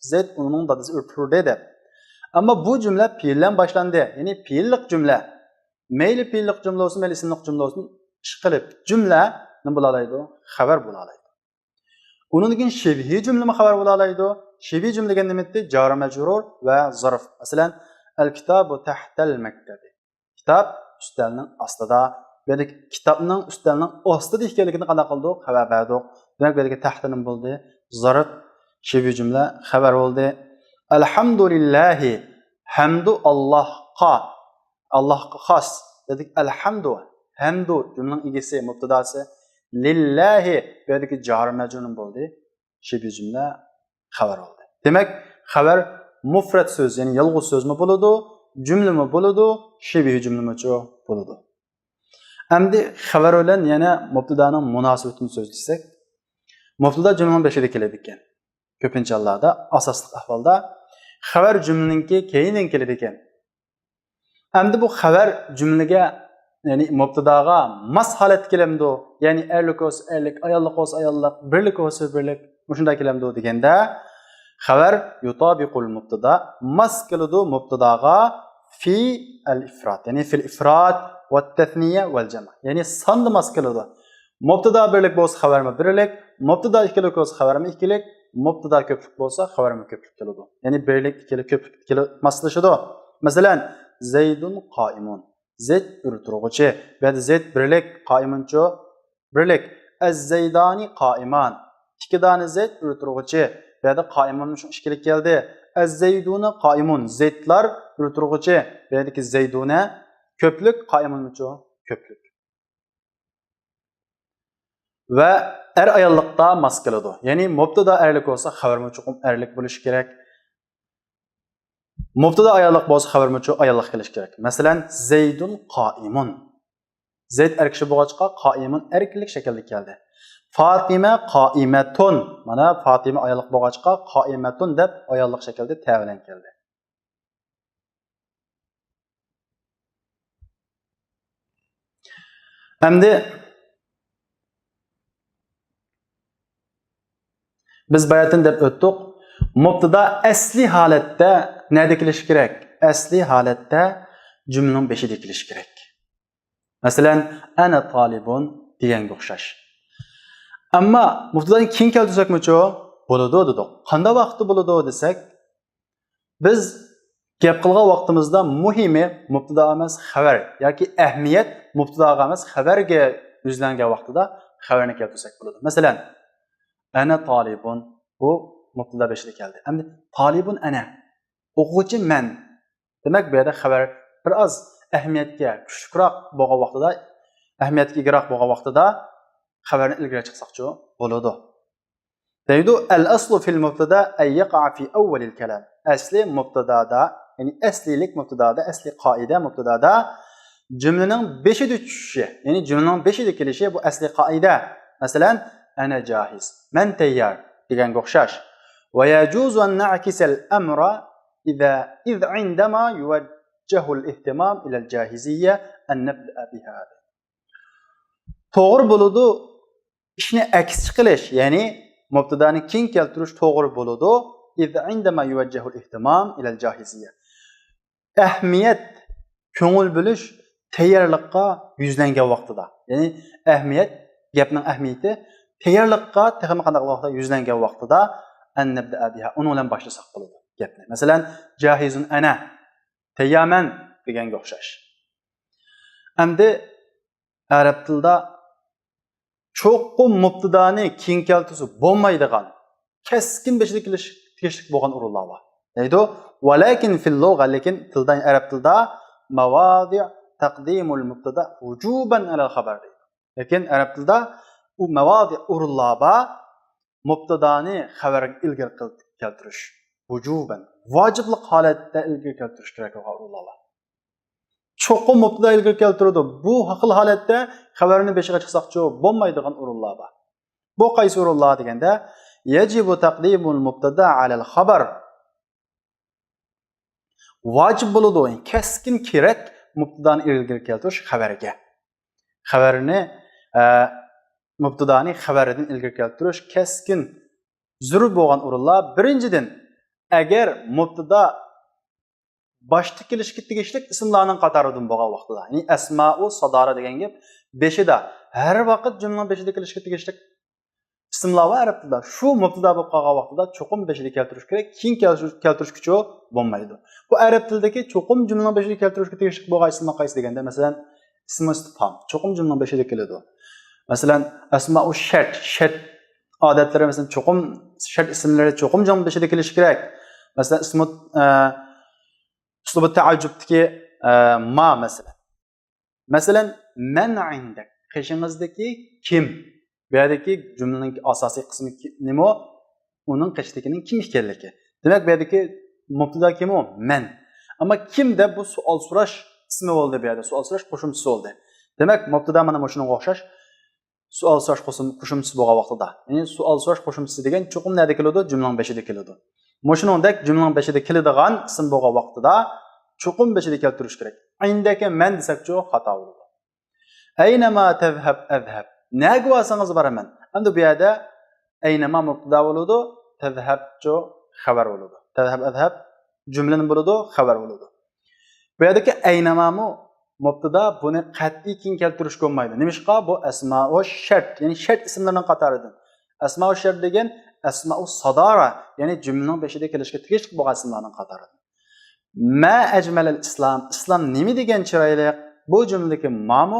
زەيد ئۇنىڭ دادىسى ئۆلتۈردى دەپ. ئەمما بۇ جۈملە پېئىل بىلەن باشلاندى. يەنى پېئىللىق جۈملە. مەيلى پېئىللىق جۈملە بولسۇن، مەيلى ئىسىملىق جۈملە بولسۇن، ئىشقىلىپ جۈملە نېمە بولالايدۇ؟ خەۋەر بولالايدۇ. ئۇنىڭدىن كېيىن شىبھى جۈملىمۇ خەۋەر بولالايدۇ. شىبھى جۈملە دېگەن نېمە ئىدى؟ جارى مەجرۇر ۋە زەرف. مەسىلەن، ئەل كىتابۇ تەھتەل مەكتەبى. كىتاب ئۈستەلنىڭ ئاستىدا. بۇ يەردىكى كىتابنىڭ ئۈستەلنىڭ ئاستىدا ئىكەنلىكىنى قانداق قىلدۇق؟ خەۋەر بەردۇق. دېمەك، بۇ يەردىكى تەھتە نېمە بولدى؟ زەرف. شىبھى جۈملە خەۋەر بولدى. ئەلھەمدۇلىللاھى. ھەمدۇ ئاللاھقا. ئاللاھقا خاس. دېدۇق، ئەلھەمدۇ. ھەمدۇ جۈملىنىڭ ئىگىسى، مۇبتىداسى. لىللاھى. بۇ يەردىكى جارى مەجرۇر نېمە بولدى؟ شىبھى جۈملە خەۋەر بولدى. دېمەك، خەۋەر مۇفرەت سۆز، يەنى يالغۇز سۆزمۇ بولىدۇ، جۈملىمۇ بولىدۇ، شىبھى جۈملىمۇچۇ بولىدۇ. ئەمدى خەۋەر بىلەن يەنە مۇبتىدانىڭ مۇناسىۋىتىنى سۆزلىسەك، مۇبتىدا جۈملىنىڭ بېشىدا كېلىدىكەن. كۆپىنچە ھاللاردا، ئاساسلىق ئەھۋالدا خەۋەر جۈملىنىڭكى كەينىدىن كېلىدىكەن. ئەمدى بۇ خەۋەر جۈملىگە، يەنى مۇبتىداغا ماس ھالەتتە كېلەمدۇ؟ يەنى ئەرلىك بولسا ئەرلىك، ئاياللىق بولسا ئاياللىق، بىرلىك بولسا بىرلىك، مۇشۇنداق كېلەمدۇ دېگەندە، خەۋەر يۇتابىقۇل مۇبتىدا، ماس كېلىدۇ مۇبتىداغا في الإفراد، يەنى في الإفراد والتثنية والجمع، يەنى ساندا ماس كېلىدۇ. مۇبتىدا بىرلىك بولسا خەۋەرمۇ بىرلىك، مۇبتىدا ئىككىلىك بولسا خەۋەرمۇ ئىككىلىك، مۇبتىدا كۆپلۈك بولسا خەۋەرمۇ كۆپلۈك كېلىدۇ. يەنى بىرلىك، ئىككىلىك، كۆپلۈك، ئىككىلىك ماسلىشىدۇ. مەسىلەن، زەيدۇن قائىمۇن. زەيد ئۆلتۈرگۈچى. بۇ يەردە زەيد بىرلىك، قائىمۇنچۇ بىرلىك. ئەززەيدانى قائىمان. ئىككى دانە زەيد ئۆلتۈرگۈچى. بۇ يەردە قائىمۇن شۇ ئىككىلىك كەلدى. ئەززەيدۇنە قائىمۇن. زەيدلار ئۆلتۈرگۈچى. بۇ يەردىكى زەيدۇنە كۆپلۈك، قائىمۇنمۇچۇ كۆپلۈك. ۋە ئەر ئاياللىقتا ماس كېلىدۇ. يەنى مۇبتىدا ئەرلىك بولسا، خەۋەرمۇ چوقۇم ئەرلىك بولۇشى كېرەك. مۇبتىدا ئاياللىق بولسا، خەۋەرمۇچۇ ئاياللىق كېلىشى كېرەك. مەسىلەن، زەيدۇن قائىمۇن. زەيد ئەر كىشى بولغاچقا، قائىمۇن ئەركىنلىك شەكىلدە كەلدى. فاتىمە قائىمەتۇن. مانا، فاتىمە ئاياللىق بولغاچقا، قائىمەتۇن دەپ ئاياللىق شەكىلدە تە بىلەن كەلدى. ئەمدى بىز باياتىن دەپ ئۆتتۇق. مۇبتىدا ئەسلىي ھالەتتە نەدە كېلىشى كېرەك؟ ئەسلىي ھالەتتە جۈملىنىڭ بېشىدا كېلىشى كېرەك. مەسىلەن، ئەنە تالىبۇن دېگەنگە ئوخشاش. ئەمما مۇبتىدانى كېيىن كەلتۈرسەكمۇچۇ؟ بولىدۇ دېدۇق. قانداق ۋاقىتتا بولىدۇ دېسەك، بىز گەپ قىلغان ۋاقتىمىزدا مۇھىمى مۇبتىدا ئەمەس خەۋەر ياكى ئەھمىيەت مۇبتىداغا ئەمەس خەۋەرگە يۈزلەنگەن ۋاقتىدا خەۋەرنى كەلتۈرسەك بولىدۇ. مەسىلەن، ئەنە تالىبۇن، بۇ مۇبتىدا بېشىدا كەلدى. ئەمدى تالىبۇن ئەنە، ئوقۇغۇچى مەن. دېمەك، بۇ يەردە خەۋەر بىر ئاز ئەھمىيەتكە كۈچلۈكرەك بولغان ۋاقتىدا، ئەھمىيەتكە ئىگىرەك بولغان ۋاقتىدا خەۋەرنى ئىلگىرى چىقساقچۇ بولىدۇ. دەيدۇ، الأصل في المبتدأ أن يقع في أول الكلام. ئەسلى مۇبتىدادا، يەنى ئەسلىيلىك مۇبتىدادا، ئەسلىي قائىدە مۇبتىدادا جۈملىنىڭ بېشىدا چۈشۈشى، يەنى جۈملىنىڭ بېشىدا كېلىشى، بۇ ئەسلىي قائىدە. مەسىلەن، أنا جاهز، مەن تەييار دېگەنگە ئوخشاش. ويجوز أن نعكس الأمر إذا، إذ عندما يوجه الاهتمام إلى الجاهزية أن نبدأ بها. توغرا بولىدۇ، ئىشنى ئەكسىچە قىلىش، يەنى مۇبتىدانى كېيىن كەلتۈرۈش توغرا بولىدۇ. إذ عندما يوجه الاهتمام إلى الجاهزية. ئەھمىيەت، كۆڭۈل بۆلۈش تەييارلىققا يۈزلەنگەن ۋاقتىدا. يەنى ئەھمىيەت، گەپنىڭ ئەھمىيىتى تەييارلىققا تېخىمۇ قانداق ۋاقىتتا يۈزلەنگەن ۋاقتىدا أن نبدأ بها، ئۇنىڭ بىلەن باشلىساق بولىدۇ گەپنى. مەسىلەن، جاهز أنا، تەييارمەن دېگەنگە ئوخشاش. ئەمدى ئەرەب تىلىدا چوقۇم مۇبتىدانى كېيىن كەلتۈرسە بولمايدىغان، كەسكىن بېشىدا كېلىش تېگىشلىك بولغان ئورۇنلار بار. دەيدۇ. ۋەلەكىن فىل لۇغە، لېكىن تىلدا، ئەرەب تىلدا مەۋادىئ تەقدىمۇل مۇبتىدا ۋۇجۇبەن ئەلەل خەبەر دەيدۇ. لېكىن ئەرەب تىلدا ئۇ مەۋادىئ، ئورۇنلار بار، مۇبتىدانى خەۋەرگە ئىلگىرى قىل-، كەلتۈرۈش. ۋۇجۇبەن، ۋاجىپلىق ھالەتتە ئىلگىرى كەلتۈرۈش كېرەك بولغان ئورۇنلار بار. چوقۇم مۇبتىدا ئىلگىرى كەلتۈرىدۇ. بۇ خىل ھالەتتە خەۋەرنى بېشىغا چىقساقچۇ بولمايدىغان ئورۇنلار بار. بۇ قايسى ئورۇنلار دېگەندە، يەجىبۇ تەقدىمۇل مۇبتىدا ئەلەل خەبەر. ۋاجىپ بولىدۇ، كەسكىن كېرەك مۇبتىدانى ئىلگىرى كەلتۈرۈش خەۋەرگە. خەۋەرنى، ئە، مۇبتىدانى خەۋەردىن ئىلگىرى كەلتۈرۈش كەسكىن زۆرۈر بولغان ئورۇنلار. بىرىنچىدىن، ئەگەر مۇبتىدا باشتا كېلىشكە تېگىشلىك ئىسىملارنىڭ قاتارىدىن بولغان ۋاقتىدا، يەنى ئەسمائۇ سادارە دېگەن گەپ بېشىدا، ھەر ۋاقىت جۈملىنىڭ بېشىدا كېلىشكە تېگىشلىك ئىسىملار بار ئەرەب تىلدا. شۇ مۇبتىدا بولۇپ قالغان ۋاقتىدا چوقۇم بېشىدا كەلتۈرۈش كېرەك، كېيىن كەلتۈرۈش، كەلتۈرۈشكىچۇ بولمايدۇ. بۇ ئەرەب تىلىدىكى چوقۇم جۈملىنىڭ بېشىدا كەلتۈرۈشكە تېگىشلىك بولغان ئىسىملار قايسى دېگەندە، مەسىلەن، ئىسمۇ ئىستىفھام چوقۇم جۈملىنىڭ بېشىدا كېلىدۇ. مەسىلەن، ئەسمائۇ شەرت، شەرت ئادەتلىرى، مەسىلەن، چوقۇم شەرت ئىسىملىرى چوقۇم جۈملىنىڭ بېشىدا كېلىشى كېرەك. مەسىلەن، ئىسمۇ، ئە، ئۇسلۇبۇ تەئەججۈبتىكى، ئە، ما، مەسىلەن. مەسىلەن، مەن ئىندەك، قېشىڭىزدىكى كىم؟ بۇ يەردىكى جۈملىنىڭ ئاساسىي قىسمى كى-، نېمە؟ ئۇنىڭ قېشىدىكىنىڭ كىم ئىكەنلىكى. دېمەك، بۇ يەردىكى مۇبتىدا كىم ئۇ؟ مەن. ئەمما كىم دەپ بۇ سوئال سوراش ئىسمى بولدى بۇ يەردە، سوئال سوراش قوشۇمچىسى بولدى. دېمەك، مۇبتىدا مانا مۇشۇنىڭغا ئوخشاش. سوئال سوراش قوشۇم-، قوشۇمچىسى بولغان ۋاقتىدا. يەنى سوئال سوراش قوشۇمچىسى دېگەن چوقۇم نەدە كېلىدۇ؟ جۈملىنىڭ بېشىدا كېلىدۇ. مۇشۇنىڭدەك جۈملىنىڭ بېشىدا كېلىدىغان ئىسىم بولغان ۋاقتىدا چوقۇم بېشىدا كەلتۈرۈش كېرەك. ئىندەكە مەن دېسەكچۇ خاتا بولىدۇ. ئەينەما تەزھەب ئەزھەب. نەگە بارسىڭىز بارىمەن. ئەمدى بۇ يەردە ئەينەما مۇبتىدا بولىدۇ، تەزھەبچۇ خەۋەر بولىدۇ. تەزھەب ئەزھەب جۈملىنى بولىدۇ، خەۋەر بولىدۇ. بۇ يەردىكى ئەينەمامۇ مۇبتىدا، بۇنى قەتئىي كېيىن كەلتۈرۈشكە بولمايدۇ. نېمىشقا؟ بۇ ئەسمائۇ شەرت، يەنى شەرت ئىسىملىرىنىڭ قاتارىدىن. ئەسمائۇ شەرت دېگەن ئەسمائۇ سادارە، يەنى جۈملىنىڭ بېشىدا كېلىشكە تېگىشلىك بولغان ئىسىملارنىڭ قاتارىدىن. ما ئەجمەلەل ئىسلام، ئىسلام نېمە دېگەن چىرايلىق. بۇ جۈملىدىكى مامۇ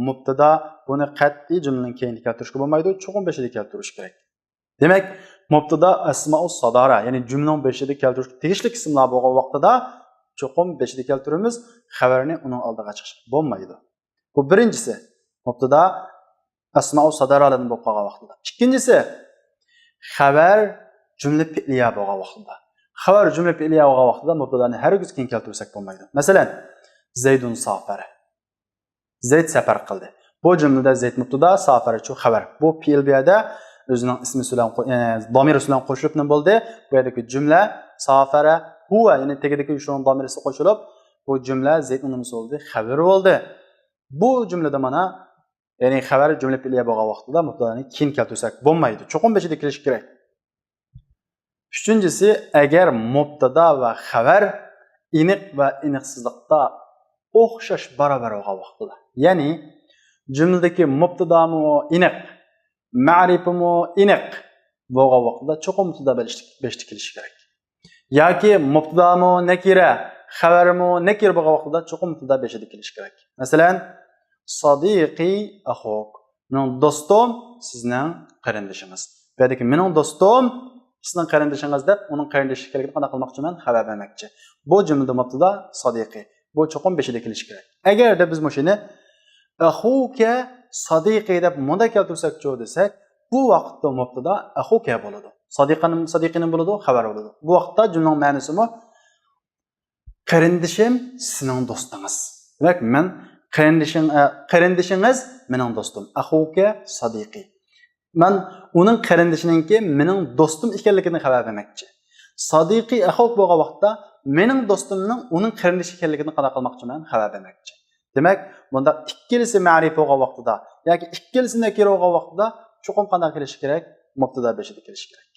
مۇبتىدا، بۇنى قەتئىي جۈملىنىڭ كەينىدە كەلتۈرۈشكە بولمايدۇ، چوقۇم بېشىدا كەلتۈرۈش كېرەك. دېمەك، مۇبتىدا ئەسمائۇ سادارە، يەنى جۈملىنىڭ بېشىدا كەلتۈرۈشكە تېگىشلىك ئىسىملار بولغان ۋاقتىدا چوقۇم بېشىدا كەلتۈرىمىز، خەۋەرنى ئۇنىڭ ئالدىغا چىقىشقا بولمايدۇ. بۇ بىرىنچىسى، مۇبتىدا ئەسمائۇ سادارەلەردىن بولۇپ قالغان ۋاقتىدا. ئىككىنچىسى، خەۋەر جۈملە پېئلىيە بولغان ۋاقتىدا. خەۋەر جۈملە پېئلىيە بولغان ۋاقتىدا مۇبتىدانى ھەرگىز كېيىن كەلتۈرسەك بولمايدۇ. مەسىلەن، زەيدۇن سافەر. زەيد سەپەر قىلدى. بۇ جۈملىدە زەيد مۇبتىدا، سافەرچۇ خەۋەر. بۇ پېئىل بۇ يەردە ئۆزىنىڭ ئىسمى بىلەن قو-، ئە، دامىرى بىلەن قوشۇلۇپ نېمە بولدى؟ بۇ يەردىكى جۈملە سافەرە ھۇۋە، يەنى تېگىدىكى شۇنىڭ دامىرىسى قوشۇلۇپ، بۇ جۈملە زەيدنىڭ نېمىسى بولدى؟ خەۋىرى بولدى. بۇ جۈملىدە مانا، يەنى خەۋەر جۈملە پېئلىيە بولغان ۋاقتىدا مۇبتىدانى كېيىن كەلتۈرسەك بولمايدۇ. چوقۇم بېشىدا كېلىشى كېرەك. ئۈچىنچىسى، ئەگەر مۇبتىدا ۋە خەۋەر ئېنىق ۋە ئېنىقسىزلىقتا ئوخشاش باراۋەر بولغان ۋاقتىدا. يەنى جۈملىدىكى مۇبتىدامۇ ئېنىق، مەرىپىمۇ ئېنىق بولغان ۋاقتىدا چوقۇم مۇبتىدا بېشىدا كېلىشى كېرەك. ياكى مۇبتىدامۇ نەكىرە، خەۋەرمۇ نەكىرە بولغان ۋاقتىدا چوقۇم مۇبتىدا بېشىدا كېلىشى كېرەك. مەسىلەن، صديقي أخوك، مېنىڭ دوستۇم سىزنىڭ قېرىندىشىڭىز. بۇ يەردىكى مېنىڭ دوستۇم سىزنىڭ قېرىندىشىڭىز دەپ، ئۇنىڭ قېرىندىشى ئىكەنلىكىنى قانداق قىلماقچىمەن؟ خەۋەر بەرمەكچى. بۇ جۈملىدە مۇبتىدا صديقي. بۇ چوقۇم بېشىدا كېلىشى كېرەك. ئەگەردە بىز مۇشۇنى أخوك صديقي دەپ مۇنداق كەلتۈرسەكچۇ دېسەك، بۇ ۋاقىتتا مۇبتىدا أخوك بولىدۇ. صديقىنىڭ، صديقىنىڭ بولىدۇ، خەۋەر بولىدۇ. بۇ ۋاقىتتا جۈملىنىڭ مەنىسىمۇ قېرىندىشىم سېنىڭ دوستۇڭىز. دېمەك، مەن قېرىندىشىڭ-، ئە، قېرىندىشىڭىز مېنىڭ دوستۇم. أخوك صديقي. مەن ئۇنىڭ قېرىندىشىنىڭكى مېنىڭ دوستۇم ئىكەنلىكىنى خەۋەر بەرمەكچى. صديقي أخوك بولغان ۋاقىتتا مېنىڭ دوستۇمنىڭ ئۇنىڭ قېرىندىشى ئىكەنلىكىنى قانداق قىلماقچىمەن؟ خەۋەر بەرمەكچى. دېمەك، بۇنداق ئىككىلىسى مەرىپە بولغان ۋاقتىدا ياكى ئىككىلىسى نەكىرە بولغان ۋاقتىدا چوقۇم قانداق كېلىشى كېرەك؟ مۇبتىدا بېشىدا كېلىشى كېرەك.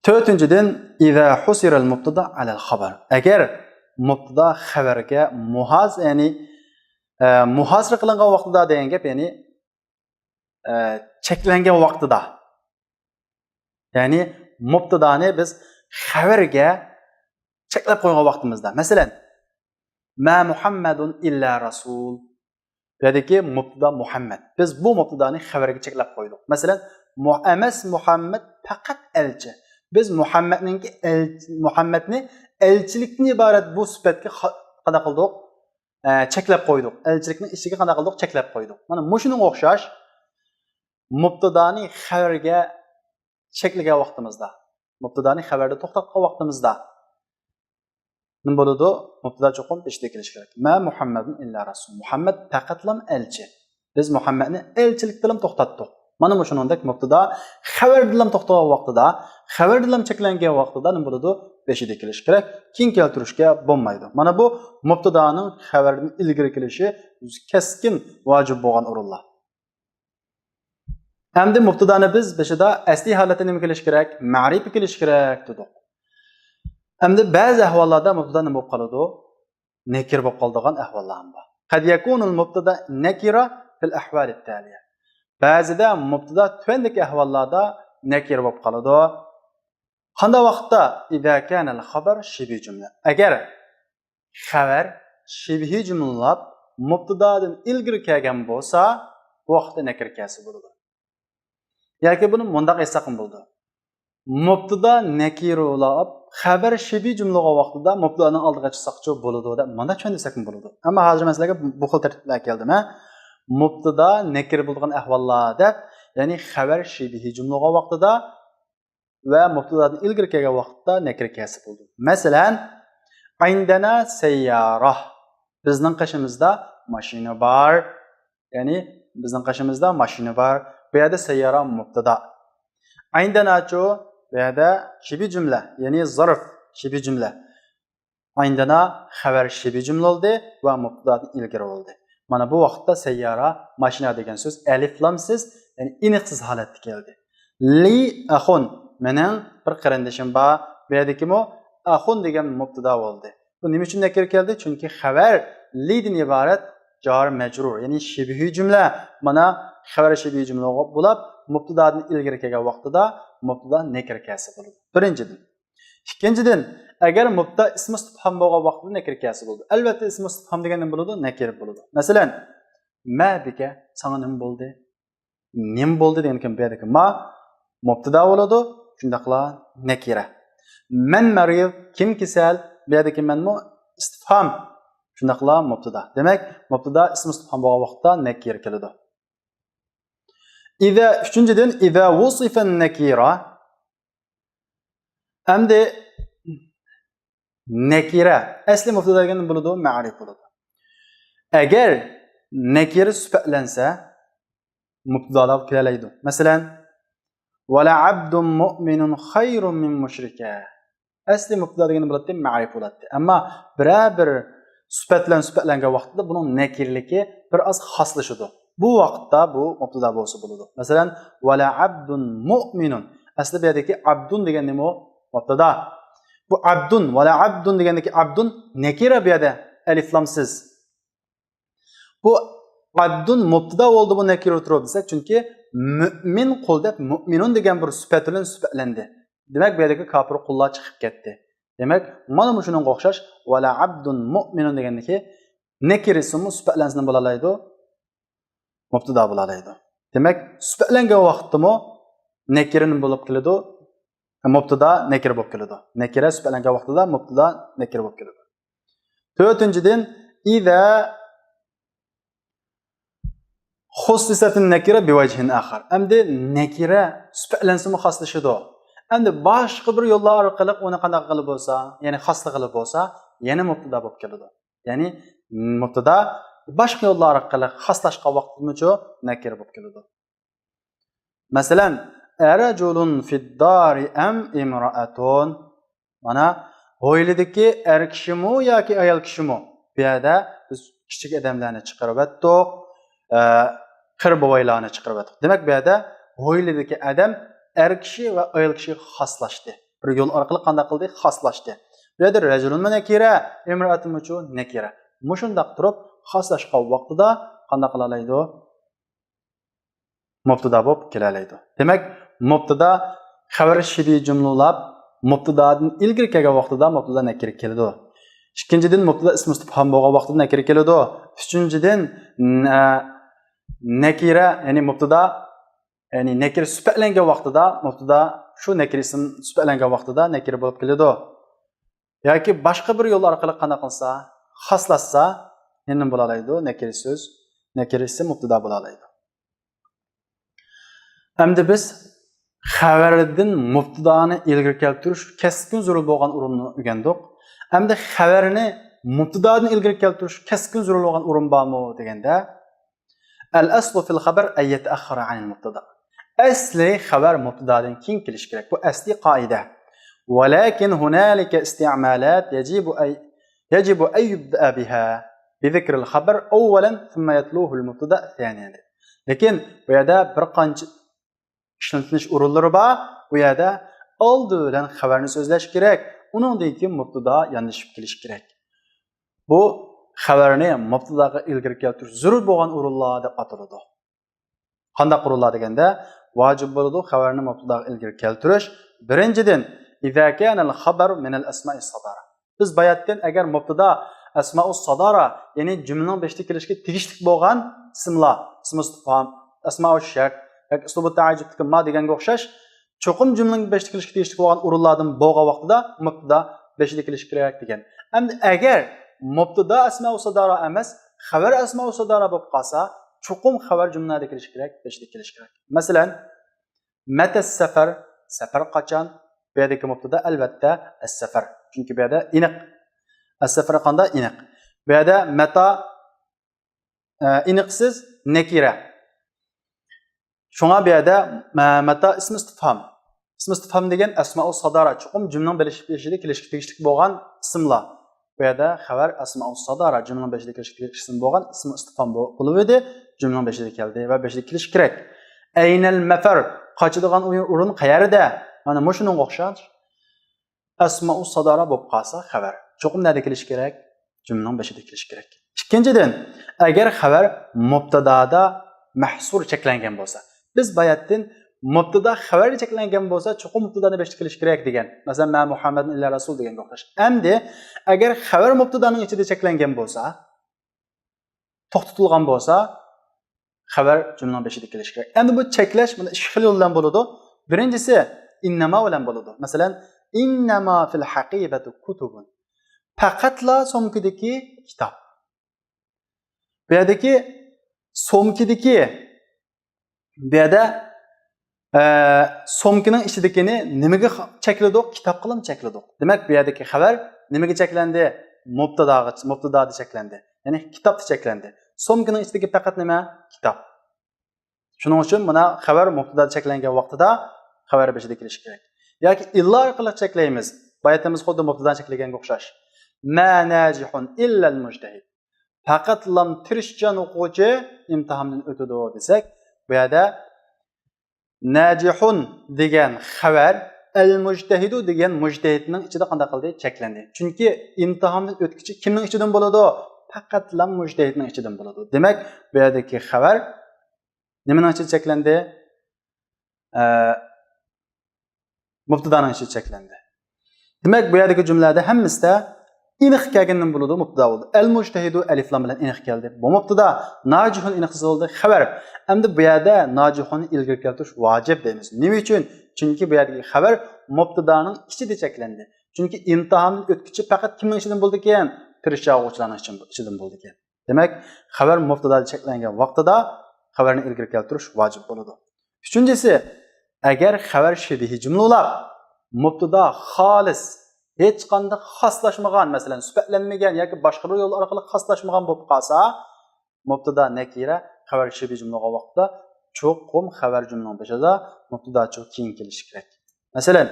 تۆتىنچىدىن، إذا حصر المبتدأ على الخبر. ئەگەر مۇبتىدا خەۋەرگە مۇھاز-، يەنى، ئە، مۇھاسىرە قىلىنغان ۋاقتىدا دېگەن گەپ، يەنى، ئە، چەكلەنگەن ۋاقتىدا. يەنى مۇبتىدانى بىز خەۋەرگە چەكلەپ قويغان ۋاقتىمىزدا. مەسىلەن، ما محمد إلا رسول. بۇ يەردىكى مۇبتىدا مۇھەممەد. بىز بۇ مۇبتىدانى خەۋەرگە چەكلەپ قويدۇق. مەسىلەن، مۇ-، ئەمەس مۇھەممەد، پەقەت ئەلچى. بىز مۇھەممەدنىڭكى ئەل-، مۇھەممەدنى ئەلچىلىكتىن ئىبارەت بۇ سۈپەتكە قا-، قانداق قىلدۇق؟ ئە، چەكلەپ قويدۇق. ئەلچىلىكنىڭ ئىچىگە قانداق قىلدۇق؟ چەكلەپ قويدۇق. مانا مۇشۇنىڭغا ئوخشاش مۇبتىدانى خەۋەرگە چەكلىگەن ۋاقتىمىزدا، مۇبتىدانى خەۋەردە توختاتقان ۋاقتىمىزدا نېمە بولىدۇ؟ مۇبتىدا چوقۇم بېشىدا كېلىشى كېرەك. ما مۇھەممەدۇن ئىللا رەسۇل. مۇھەممەد پەقەتلام ئەلچى. بىز مۇھەممەدنى ئەلچىلىكتىلام توختاتتۇق. مانا مۇشۇنىڭدەك مۇبتىدا خەۋەردىلام توختىغان ۋاقتىدا، خەۋەردىلام چەكلەنگەن ۋاقتىدا نېمە بولىدۇ؟ بېشىدا كېلىشى كېرەك. كېيىن كەلتۈرۈشكە بولمايدۇ. مانا بۇ مۇبتىدانىڭ خەۋەردىن ئىلگىرى كېلىشى كەسكىن ۋاجىپ بولغان ئورۇنلار. ئەمدى مۇبتىدانى بىز بېشىدا ئەسلىي ھالەتتە نېمە كېلىشى كېرەك؟ مەرىپە كېلىشى كېرەك دېدۇق. ئەمدى بەزى ئەھۋاللاردا مۇبتىدا نېمە بولۇپ قالىدۇ؟ نەكىر بولۇپ قالىدىغان ئەھۋاللار ھەم بار. قەد يەكۇنۇل مۇبتىدا نەكىرە فىل ئەھۋالىت تالىيە. بەزىدە مۇبتىدا تۆۋەندىكى ئەھۋاللاردا نەكىر بولۇپ قالىدۇ. قانداق ۋاقىتتا؟ ئىزا كانەل خەبەر شىبھى جۈملە. ئەگەر خەۋەر شىبھى جۈملىلاپ مۇبتىدادىن ئىلگىرى كەلگەن بولسا، بۇ ۋاقىتتا نەكىر كەلسە بولىدۇ. ياكى بۇنى مۇنداق ئېيتساقمۇ بولىدۇ. مۇبتىدا نەكىرە بولاپ، خەۋەر شىبھى جۈملە بولغان ۋاقتىدا مۇبتىدانىڭ ئالدىغا چىقساقچۇ بولىدۇ دەپ مۇنداق چۈشەندۈرسەكمۇ بولىدۇ. ئەمما ھازىر مەن سىلەرگە بۇ خىل تەرتىپتە ئەكەلدىم، ھە. مۇبتىدا نەكىرە بولىدىغان ئەھۋاللار دەپ، يەنى خەۋەر شىبھى جۈملە بولغان ۋاقتىدا ۋە مۇبتىدادىن ئىلگىرى كەلگەن ۋاقىتتا نەكىرە كەلسە بولىدۇ. مەسىلەن، ئىندەنا سەييارە. بىزنىڭ قېشىمىزدا ماشىنا بار. يەنى بىزنىڭ قېشىمىزدا ماشىنا بار. بۇ يەردە سەييارە مۇبتىدا. ئىندەناچۇ؟ بۇ يەردە شىبھى جۈملە، يەنى زەرف شىبھى جۈملە. ئىندەنا خەۋەر شىبھى جۈملە بولدى ۋە مۇبتىدادىن ئىلگىرى بولدى. مانا بۇ ۋاقىتتا سەييارە، ماشىنا دېگەن سۆز ئەلىفلامسىز، يەنى ئېنىقسىز ھالەتتە كەلدى. لى ئەخۇن، مېنىڭ بىر قېرىندىشىم بار. بۇ يەردىكىمۇ ئەخۇن دېگەن مۇبتىدا بولدى. بۇ نېمە ئۈچۈن نەكىر كەلدى؟ چۈنكى خەۋەر لىدىن ئىبارەت جار مەجرۇر، يەنى شىبھى جۈملە. مانا خەۋەر شىبھى جۈملە بولاپ، مۇبتىدادىن ئىلگىرى كەلگەن ۋاقتىدا مۇبتىدا نەكىر كەلسە بولىدۇ. بىرىنچىدىن. ئىككىنچىدىن، ئەگەر مۇبتىدا ئىسمى ئىستىفھام بولغان ۋاقتىدا نەكىر كەلسە بولىدۇ. ئەلۋەتتە، ئىسمى ئىستىفھام دېگەن نېمە بولىدۇ؟ نەكىر بولىدۇ. مەسىلەن، ما بىكە، ساڭا نېمە بولدى؟ نېمە بولدى دېگەندىكىن بۇ يەردىكى ما مۇبتىدا بولىدۇ، شۇنداقلا نەكىرە. مەن مەرىض، كىم كېسەل؟ بۇ يەردىكى مەنمۇ ئىستىفھام، شۇنداقلا مۇبتىدا. دېمەك، مۇبتىدا ئىسمى ئىستىفھام بولغان ۋاقىتتا نەكىرە كېلىدۇ. ئىزا، ئۈچىنچىدىن، ئىزا ۋۇسىفەن نەكىرە. ئەمدى نەكىرە ئەسلى مۇبتىدا دېگەن بولىدۇ، مەرىپ بولىدۇ. ئەگەر نەكىرە سۈپەتلەنسە، مۇبتىدالاپ كېلەلەيدۇ. مەسىلەن، ۋەلە ئەبدۇن مۇئمىنۇن خەيرۇن مىن مۇشرىكە. ئەسلى مۇبتىدا دېگەن بولاتتى، مەرىپ بولاتتى. ئەمما بىرەر بىر سۈپەت بىلەن سۈپەتلەنگەن ۋاقتىدا بۇنىڭ نەكىرىلىكى بىر ئاز خاسلىشىدۇ. بۇ ۋاقىتتا بۇ مۇبتىدا بولسا بولىدۇ. مەسىلەن، ۋەلە ئەبدۇن مۇئمىنۇن. ئەسلى بۇ يەردىكى ئەبدۇن دېگەن نېمە ئۇ؟ مۇبتىدا. بۇ ئەبدۇن، ۋەلە ئەبدۇن دېگەندىكى ئەبدۇن نەكىرە بۇ يەردە، ئەلىفلامسىز. بۇ ئەبدۇن مۇبتىدا بولدى، بۇ نەكىرە تۇرۇپ دېسەك، چۈنكى مۇئمىن قۇل دەپ مۇئمىنۇن دېگەن بىر سۈپەت بىلەن سۈپەتلەندى. دېمەك، بۇ يەردىكى كاپىر قۇللار چىقىپ كەتتى. دېمەك، مانا مۇشۇنىڭغا ئوخشاش، ۋەلە ئەبدۇن مۇئمىنۇن دېگەندىكى نەكىرىسىمۇ سۈپەتلەنسە نېمە بولالايدۇ؟ مۇبتىدا بولالايدۇ. دېمەك، سۈپەتلەنگەن ۋاقىتتىمۇ نەكىرە نېمە بولۇپ كېلىدۇ؟ مۇبتىدا نەكىرە بولۇپ كېلىدۇ. نەكىرە سۈپەتلەنگەن ۋاقتىدا مۇبتىدا نەكىرە بولۇپ كېلىدۇ. تۆتىنچىدىن، ئىزا خۇسسىسەتىن نەكىرە بىۋەجھىن ئاخار. ئەمدى نەكىرە سۈپەتلەنسىمۇ خاسلىشىدۇ. ئەمدى باشقا بىر يوللار ئارقىلىق ئۇنى قانداق قىلىپ بولسا، يەنى خاسلىغىلى بولسا، يەنە مۇبتىدا بولۇپ كېلىدۇ. يەنى مۇبتىدا باشقا يوللار ئارقىلىق خاسلاشقان ۋاقتىمۇچۇ نەكىرە بولۇپ كېلىدۇ. مەسىلەن، ئەرەجۇلۇن فىددارى ئەم ئىمرائەتۇن. مانا، ھويلىدىكى ئەر كىشىمۇ ياكى ئايال كىشىمۇ؟ بۇ يەردە بىز كىچىك ئادەملەرنى چىقىرىۋەتتۇق، ئە، قېرى بوۋايلارنى چىقىرىۋەتتۇق. دېمەك، بۇ يەردە ھويلىدىكى ئادەم ئەر كىشى ۋە ئايال كىشىگە خاسلاشتى. بىر يول ئارقىلىق قانداق قىلدى؟ خاسلاشتى. بۇ يەردە رەجۇلۇنمۇ نەكىرە، ئىمرائەتۇنمۇچۇ نەكىرە. مۇشۇنداق تۇرۇپ خاسلاشقان ۋاقتىدا قانداق قىلالايدۇ؟ مۇبتىدا بولۇپ كېلەلەيدۇ. دېمەك، مۇبتىدا خەۋەر شىبھى جۈملىلاپ مۇبتىدادىن ئىلگىرى كەلگەن ۋاقتىدا مۇبتىدا نەكىرە كېلىدۇ. ئىككىنچىدىن، مۇبتىدا ئىسمى ئىستىفھام بولغان ۋاقتىدا نەكىرە كېلىدۇ. ئۈچىنچىدىن، نە-، نەكىرە، يەنى مۇبتىدا، يەنى نەكىرە سۈپەتلەنگەن ۋاقتىدا مۇبتىدا، شۇ نەكىرە ئىسىم سۈپەتلەنگەن ۋاقتىدا نەكىرە بولۇپ كېلىدۇ. ياكى باشقا بىر يول ئارقىلىق قانداق قىلسا، خاسلاشسا، يەنە نېمە بولالايدۇ؟ نەكىرە سۆز، نەكىرە ئىسىم مۇبتىدا بولالايدۇ. ئەمدى بىز خەۋەردىن مۇبتىدانى ئىلگىرى كەلتۈرۈش كەسكىن زۆرۈر بولغان ئورۇننى ئۆگەندۇق. ئەمدى خەۋەرنى مۇبتىدادىن ئىلگىرى كەلتۈرۈش كەسكىن زۆرۈر بولغان ئورۇن بارمۇ دېگەندە، الأصل في الخبر أن يتأخر عن المبتدا. ئەسلى خەۋەر مۇبتىدادىن كېيىن كېلىشى كېرەك. بۇ ئەسلى قائىدە. ولكن هنالك استعمالات يجب أن، يجب أن يبدأ بها بذكر الخبر أولا ثم يتلوه المبتدا ثانيا. لېكىن بۇ يەردە بىر قانچە ئىشلىتىلىش ئورۇنلىرى بار. بۇ يەردە ئالدى بىلەن خەۋەرنى سۆزلەش كېرەك. ئۇنىڭدىن كېيىن مۇبتىدا ياندىشىپ كېلىشى كېرەك. بۇ خەۋەرنى مۇبتىداغا ئىلگىرى كەلتۈرۈش زۆرۈر بولغان ئورۇنلار دەپ ئاتىلىدۇ. قانداق ئورۇنلار دېگەندە، ۋاجىپ بولىدۇ خەۋەرنى مۇبتىداغا ئىلگىرى كەلتۈرۈش. بىرىنچىدىن، إذا كان الخبر من الأسماء الصدارة. بىز باياتتىن ئەگەر مۇبتىدا ئەسمائۇ سادارا، يەنى جۈملىنىڭ بېشىدا كېلىشكە تېگىشلىك بولغان ئىسىملار، ئىسمۇ ئىستىفھام، ئەسمائۇ شەرت ياكى ئۇسلۇبۇ تەئەججۈبتىكى ما دېگەنگە ئوخشاش، چوقۇم جۈملىنىڭ بېشىدا كېلىشكە تېگىشلىك بولغان ئورۇنلاردىن بولغان ۋاقتىدا مۇبتىدا بېشىدا كېلىشى كېرەك دېگەن. ئەمدى ئەگەر مۇبتىدا ئەسمائۇ سادارا ئەمەس، خەۋەر ئەسمائۇ سادارا بولۇپ قالسا، چوقۇم خەۋەر جۈملىدە كېلىشى كېرەك، بېشىدا كېلىشى كېرەك. مەسىلەن، مەتە سەفەر، سەپەر قاچان؟ بۇ يەردىكى مۇبتىدا ئەلۋەتتە ئەسسەفەر. چۈنكى بۇ يەردە ئېنىق. ئەسسەفەر قانداق؟ ئېنىق. بۇ يەردە مەتا، ئە، ئېنىقسىز، نەكىرە. شۇڭا بۇ يەردە، ئە، مەتا ئىسمى ئىستىفھام. ئىسمى ئىستىفھام دېگەن ئەسمائۇ سادارا، چوقۇم جۈملىنىڭ بېشىدا كېلىشكە تېگىشلىك بولغان ئىسىملار. بۇ يەردە خەۋەر ئەسمائۇ سادارا، جۈملىنىڭ بېشىدا كېلىشكە تېگىشلىك ئىسىم بولغان ئىسمى ئىستىفھام بولۇپ ئىدى، جۈملىنىڭ بېشىدا كەلدى ۋە بېشىدا كېلىشى كېرەك. ئەينەل مەفەر، قاچىدىغان ئورۇن قەيەردە؟ مانا مۇشۇنىڭغا ئوخشاش. ئەسمائۇ سادارا بولۇپ قالسا خەۋەر چوقۇم نەدە كېلىشى كېرەك؟ جۈملىنىڭ بېشىدا كېلىشى كېرەك. ئىككىنچىدىن، ئەگەر خەۋەر مۇبتىدادا مەھسۇر، چەكلەنگەن بولسا، بىز باياتتىن مۇبتىدا خەۋەردە چەكلەنگەن بولسا، چوقۇم مۇبتىدانى بېشىدا كېلىشى كېرەك دېگەن. مەسىلەن، ما مۇھەممەدۇن ئىللا رەسۇل دېگەنگە ئوخشاش. ئەمدى ئەگەر خەۋەر مۇبتىدانىڭ ئىچىدە چەكلەنگەن بولسا، توختىتىلغان بولسا، خەۋەر جۈملىنىڭ بېشىدا كېلىشى كېرەك. ئەمدى بۇ چەكلەش مانا ئىككى خىل يول بىلەن بولىدۇ. بىرىنچىسى، ئىننەما بىلەن بولىدۇ. مەسىلەن، ئىننەما فىل ھەقىبەتۇ كۇتۇبۇن. پەقەتلا سومكىدىكى كىتاب. بۇ يەردىكى سومكىدىكى، بۇ يەردە، ئە، سومكىنىڭ ئىچىدىكىنى نېمىگە خا-، چەكلىدۇق؟ كىتابقىلام چەكلىدۇق. دېمەك، بۇ يەردىكى خەۋەر نېمىگە چەكلەندى؟ مۇبتىداغا، مۇبتىدادا چەكلەندى. يەنى كىتابتا چەكلەندى. سومكىنىڭ ئىچىدىكى پەقەت نېمە؟ كىتاب. شۇنىڭ ئۈچۈن مانا خەۋەر مۇبتىدادا چەكلەنگەن ۋاقتىدا خەۋەر بېشىدا كېلىشى كېرەك. ياكى ئىللا ئارقىلىق چەكلەيمىز. باياتىمىز خۇددى مۇبتىدانى چەكلىگەنگە ئوخشاش. ما ناجىھۇن ئىللەل مۇجتەھىد. پەقەتلا تىرىشچان ئوقۇغۇچى ئىمتىھاندىن ئۆتىدۇ دېسەك، بۇ يەردە ناجىھۇن دېگەن خەۋەر ئەل مۇجتەھىدۇ دېگەن مۇجتەھىدنىڭ ئىچىدە قانداق قىلدى؟ چەكلەندى. چۈنكى ئىمتىھاندىن ئۆتكۈچى كىمنىڭ ئىچىدىن بولىدۇ؟ پەقەتلا مۇجتەھىدنىڭ ئىچىدىن بولىدۇ. دېمەك، بۇ يەردىكى خەۋەر نېمىنىڭ ئىچىدە چەكلەندى؟ ئە، مۇبتىدانىڭ ئىچىدە چەكلەندى. دېمەك، بۇ يەردىكى جۈملىلەردە ھەممىسىدە ئېنىق كەلگەندىن بولىدۇ، مۇبتىدا بولدى. ئەل مۇجتەھىدۇ ئەلىف لام بىلەن ئېنىق كەلدى. بۇ مۇبتىدا، ناجىھۇن ئېنىقسىز بولدى، خەۋەر. ئەمدى بۇ يەردە ناجىھۇننى ئىلگىرى كەلتۈرۈش ۋاجىپ دەيمىز. نېمە ئۈچۈن؟ چۈنكى بۇ يەردىكى خەۋەر مۇبتىدانىڭ ئىچىدە چەكلەندى. چۈنكى ئىمتىھاندىن ئۆتكۈچى پەقەت كىمنىڭ ئىچىدىن بولىدىكەن؟ تىرىشچان ئوقۇغۇچىلارنىڭ ئىچىدىن بولىدىكەن. دېمەك، خەۋەر مۇبتىدادا چەكلەنگەن ۋاقتىدا خەۋەرنى ئىلگىرى كەلتۈرۈش ۋاجىپ بولىدۇ. ئۈچىنچىسى، ئەگەر خەۋەر شىبىھىي جۈملە بولاپ، مۇبتىدا خالىس، ھېچقانداق خاسلاشمىغان، مەسىلەن، سۈپەتلەنمىگەن ياكى باشقا بىر يول ئارقىلىق خاسلاشمىغان بولۇپ قالسا، مۇبتىدا نەكىرە خەۋەر شىبىھىي جۈملە بولغان ۋاقىتتا چوقۇم خەۋەر جۈملىنىڭ بېشىدا مۇبتىدا چوقۇم كېيىن كېلىشى كېرەك. مەسىلەن،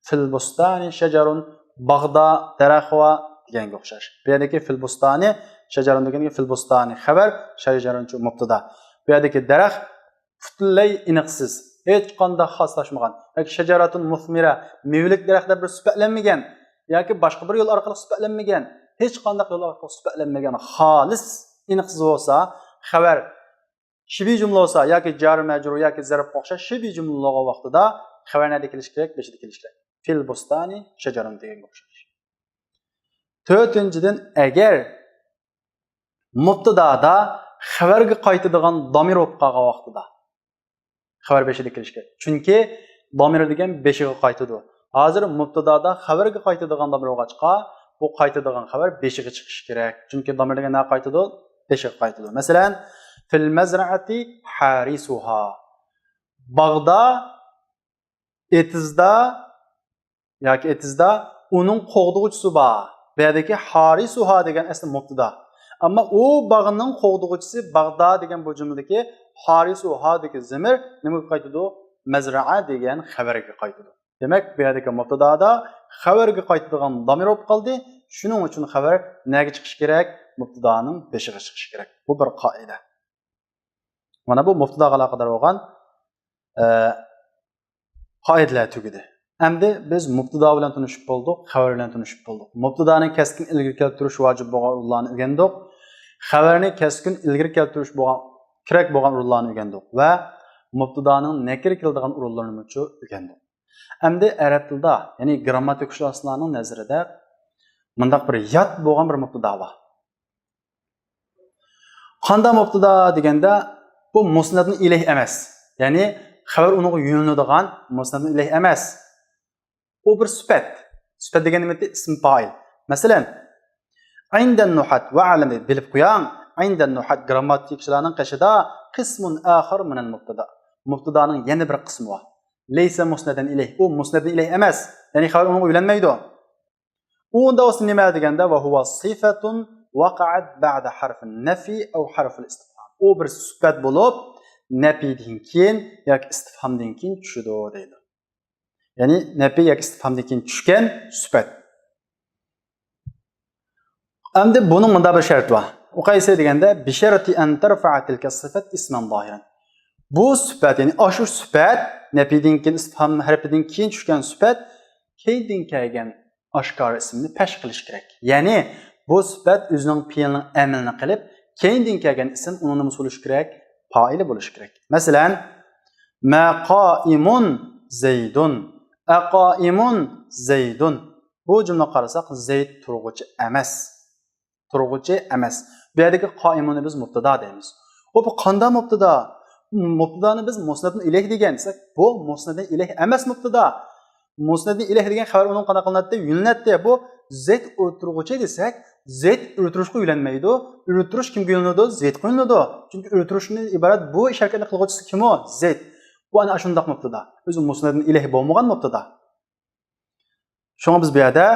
فىل بۇستانى شەجەرۇن، باغدا دەرەخ بار دېگەنگە ئوخشاش. بۇ يەردىكى فىل بۇستانى، شەجەرۇن دېگەنگە فىل بۇستانى خەۋەر، شەجەرۇن شۇ مۇبتىدا. بۇ يەردىكى دەرەخ پۈتۈنلەي ئېنىقسىز، ھېچقانداق خاسلاشمىغان. ياكى شەجەرەتۇن مۇسمىرە، مېۋىلىك دەرەخ دەپ بىر سۈپەتلەنمىگەن ياكى باشقا بىر يول ئارقىلىق سۈپەتلەنمىگەن، ھېچقانداق يول ئارقىلىق سۈپەتلەنمىگەن، خالىس ئېنىقسىز بولسا، خەۋەر شىبىھىي جۈملە بولسا ياكى جار مەجرۇر ياكى زەرپقە ئوخشاش شىبىھىي جۈملە بولغان ۋاقتىدا خەۋەر نەدە كېلىشى كېرەك؟ بېشىدا كېلىشى كېرەك. فىل بۇستانى شەجەرۇن دېگەنگە ئوخشاش. تۆتىنچىدىن، ئەگەر مۇبتىدادا خەۋەرگە قايتىدىغان دامىر بولۇپ قالغان ۋاقتىدا، خەۋەر بېشىدا كېلىشكە. چۈنكى دامىر دېگەن بېشىغا قايتىدۇ. ھازىر مۇبتىدادا خەۋەرگە قايتىدىغان دامىر بولغاچقا، بۇ قايتىدىغان خەۋەر بېشىغا چىقىشى كېرەك. چۈنكى دامىر دېگەن نەگە قايتىدۇ؟ بېشىغا قايتىدۇ. مەسىلەن، في المزرعة حارسها. باغدا، ئېتىزدا ياكى ئېتىزدا ئۇنىڭ قوغدىغۇچىسى بار. بۇ يەردىكى ھارسها دېگەن ئەسلى مۇبتىدا. ئەمما ئۇ باغنىڭ قوغدىغۇچىسى باغدا دېگەن بۇ جۈملىدىكى ھارسها دىكى زېمىر نېمىگە قايتىدۇ؟ مەزرەئە دېگەن خەۋەرگە قايتىدۇ. دېمەك، بۇ يەردىكى مۇبتىدادا خەۋەرگە قايتىدىغان دامىر بولۇپ قالدى. شۇنىڭ ئۈچۈن خەۋەر نەگە چىقىشى كېرەك؟ مۇبتىدانىڭ بېشىغا چىقىشى كېرەك. بۇ بىر قائىدە. مانا بۇ مۇبتىداغا ئالاقىدار بولغان، ئە، قائىدىلەر تۈگىدى. ئەمدى بىز مۇبتىدا بىلەن تونۇشۇپ بولدۇق، خەۋەر بىلەن تونۇشۇپ بولدۇق. مۇبتىدانى كەسكىن ئىلگىرى كەلتۈرۈش ۋاجىپ بولغان ئورۇنلارنى ئۆگەندۇق. خەۋەرنى كەسكىن ئىلگىرى كەلتۈرۈش بولغان، كېرەك بولغان ئورۇنلارنى ئۆگەندۇق ۋە مۇبتىدانىڭ نەكىرە كېلىدىغان ئورۇنلىرىنىمۇ ئۆگەندۇق. ئەمدى ئەرەب تىلىدا، يەنى گرامماتىكىشۇناسلارنىڭ نەزىرىدە مۇنداق بىر يات بولغان بىر مۇبتىدا بار. قانداق مۇبتىدا دېگەندە، بۇ مۇسنەدۇن ئىلەيھ ئەمەس. يەنى خەۋەر ئۇنىڭغا يۆنىلىدىغان مۇسنەدۇن ئىلەيھ ئەمەس. ئۇ بىر سۈپەت. سۈپەت دېگەن نېمە؟ ئىسم پائىل. مەسىلەن، عند النحاة، ۋە ئەلەم، بىلىپ قوياڭ، عند النحاة، گرامماتىكچىلارنىڭ قېشىدا قىسمۇن ئاخر مىنەل مۇبتىدا. مۇبتىدانىڭ يەنە بىر قىسمى بار. لەيسە مۇسنەدەن ئىلەيھ. ئۇ مۇسنەدەن ئىلەيھ ئەمەس. يەنى خەۋەر ئۇنىڭغا يۆنەلمەيدۇ. ئۇ ئۇنداق بولسا نېمە دېگەندە، وهو صفة وقعت بعد حرف النفي أو حرف الاستفهام. ئۇ بىر سۈپەت بولۇپ، نەپىدىن كېيىن ياكى ئىستىفھامدىن كېيىن چۈشىدۇ دەيدۇ. يەنى نەپىي ياكى ئىستىفھامدىن كېيىن چۈشكەن سۈپەت. ئەمدى بۇنىڭ مۇنداق بىر شەرتى بار. ئۇ قايسى دېگەندە، بشرط أن ترفع تلك الصفة اسما ظاهرا. بۇ سۈپەت، يەنى ئاشۇ سۈپەت، نەپىيدىن كېيىن ئىستىفھام ھەرپىدىن كېيىن چۈشكەن سۈپەت كەينىدىن كەلگەن ئاشكارا ئىسىمنى پەش قىلىش كېرەك. يەنى بۇ سۈپەت ئۆزىنىڭ پېئىلىنىڭ ئەمىلىنى قىلىپ، كەينىدىن كەلگەن ئىسىم ئۇنىڭ نېمىسى بولۇشى كېرەك؟ پائىلى بولۇشى كېرەك. مەسىلەن، ما قائمون زەيدۇن، ئەقائىمون زەيدۇن. بۇ جۈملىگە قارىساق، زەيد تۇرغۇچى ئەمەس. تۇرغۇچى ئەمەس. بۇ يەردىكى قائىمۇننى بىز مۇبتىدا دەيمىز. ئۇ بۇ قانداق مۇبتىدا؟ مۇبتىدانى بىز مۇسنەدۇن ئىلەيھ دېگەن دېسەك، بۇ مۇسنەدۇن ئىلەيھ ئەمەس مۇبتىدا. مۇسنەدۇن ئىلەيھ دېگەن خەۋەر ئۇنىڭغا قانداق قىلىناتتى؟ يۆنىلەتتى. بۇ زەيد ئۆلتۈرگۈچى دېسەك، زەيد ئۆلتۈرۈشكە يۆنەلمەيدۇ. ئۆلتۈرۈش كىمگە يۆنىلىدۇ؟ زەيدقا يۆنىلىدۇ. چۈنكى ئۆلتۈرۈشتىن ئىبارەت بۇ ئىش ھەرىكەتنى قىلغۇچىسى كىم ئۇ؟ زەيد. بۇ ئەنە ئاشۇنداق مۇبتىدا. ئۆزى مۇسنەدۇن ئىلەيھ بولمىغان مۇبتىدا. شۇڭا بىز بۇ يەردە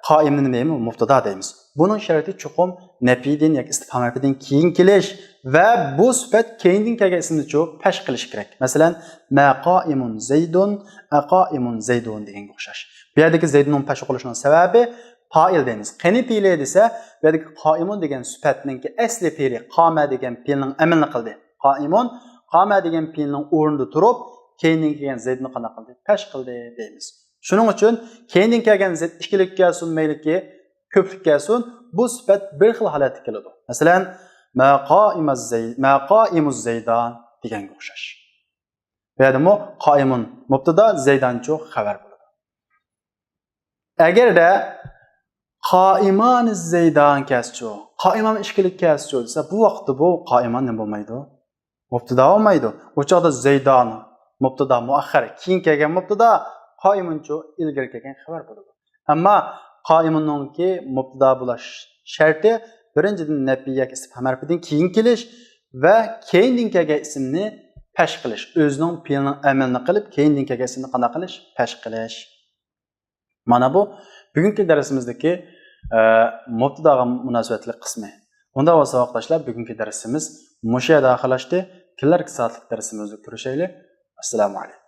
قائىمنى نېمە دەيمىز؟ مۇبتىدا دەيمىز. بۇنىڭ شەرتى چوقۇم نەپىدىن ياكى ئىستىفھام ھەرپىدىن كېيىن كېلىش ۋە بۇ سۈپەت كەينىدىن كەلگەن ئىسىمنىچۇ پەش قىلىش كېرەك. مەسىلەن، ما قائىمۇن زەيدۇن، ئەقائىمۇن زەيدۇن دېگەنگە ئوخشاش. بۇ يەردىكى زەيدۇننىڭ پەش قىلىشىنىڭ سەۋەبى پائىل دەيمىز. قېنى پېئىلى دېسە، بۇ يەردىكى قائىمۇن دېگەن سۈپەتنىڭكى ئەسلى پېئىلى قامە دېگەن پېئىلنىڭ ئەمىلىنى قىلدى. قائىمۇن قامە دېگەن پېئىلنىڭ ئورنىدا تۇرۇپ، كەينىدىن كەلگەن زەيدنى قانداق قىلدى؟ پەش قىلدى دەيمىز. شۇنىڭ ئۈچۈن كەينىدىن كەلگەن زەيد ئىككىلىككە كەلسۇن، مەيلىكى كۆپلۈككە كەلسۇن، بۇ سۈپەت بىر خىل ھالەتتە كېلىدۇ. مەسىلەن، ما قائىمە زەي-، ما قائىمۇز زەيدان دېگەنگە ئوخشاش. بۇ يەردىمۇ قائىمۇن مۇبتىدا، زەيدانچۇ خەۋەر بولىدۇ. ئەگەردە قائىمانى زەيدان كەلسىچۇ، قائىمان ئىككىلىك كەلسىچۇ دېسە، بۇ ۋاقىتتا بۇ قائىمان نېمە بولمايدۇ؟ مۇبتىدا بولمايدۇ. ئۇ چاغدا زەيدان مۇبتىدا مۇئەخخەر، كېيىن كەلگەن مۇبتىدا، قائىمۇنچۇ ئىلگىرى كەلگەن خەۋەر بولىدۇ. ئەمما قائىمۇننىڭكى مۇبتىدا بولۇش شەرتى، بىرىنچىدىن، نەپىي ياكى ئىستىپھام ھەرپىدىن كېيىن كېلىش ۋە كەينىدىن كەلگەن ئىسىمنى پەش قىلىش. ئۆزىنىڭ پېئىلىنىڭ ئەمىلىنى قىلىپ، كەينىدىن كەلگەن ئىسىمنى قانداق قىلىش؟ پەش قىلىش. مانا بۇ بۈگۈنكى دەرسىمىزدىكى، ئە، مۇبتىداغا مۇناسىۋەتلىك قىسمى. ئۇنداق بولسا، ساۋاقداشلار، بۈگۈنكى دەرسىمىز مۇشۇ يەردە ئاخىرلاشتى. كېلەركى سائەتلىك دەرسىمىزدە كۆرۈشەيلى. ئەسسالامۇ ئەلەيكۇم.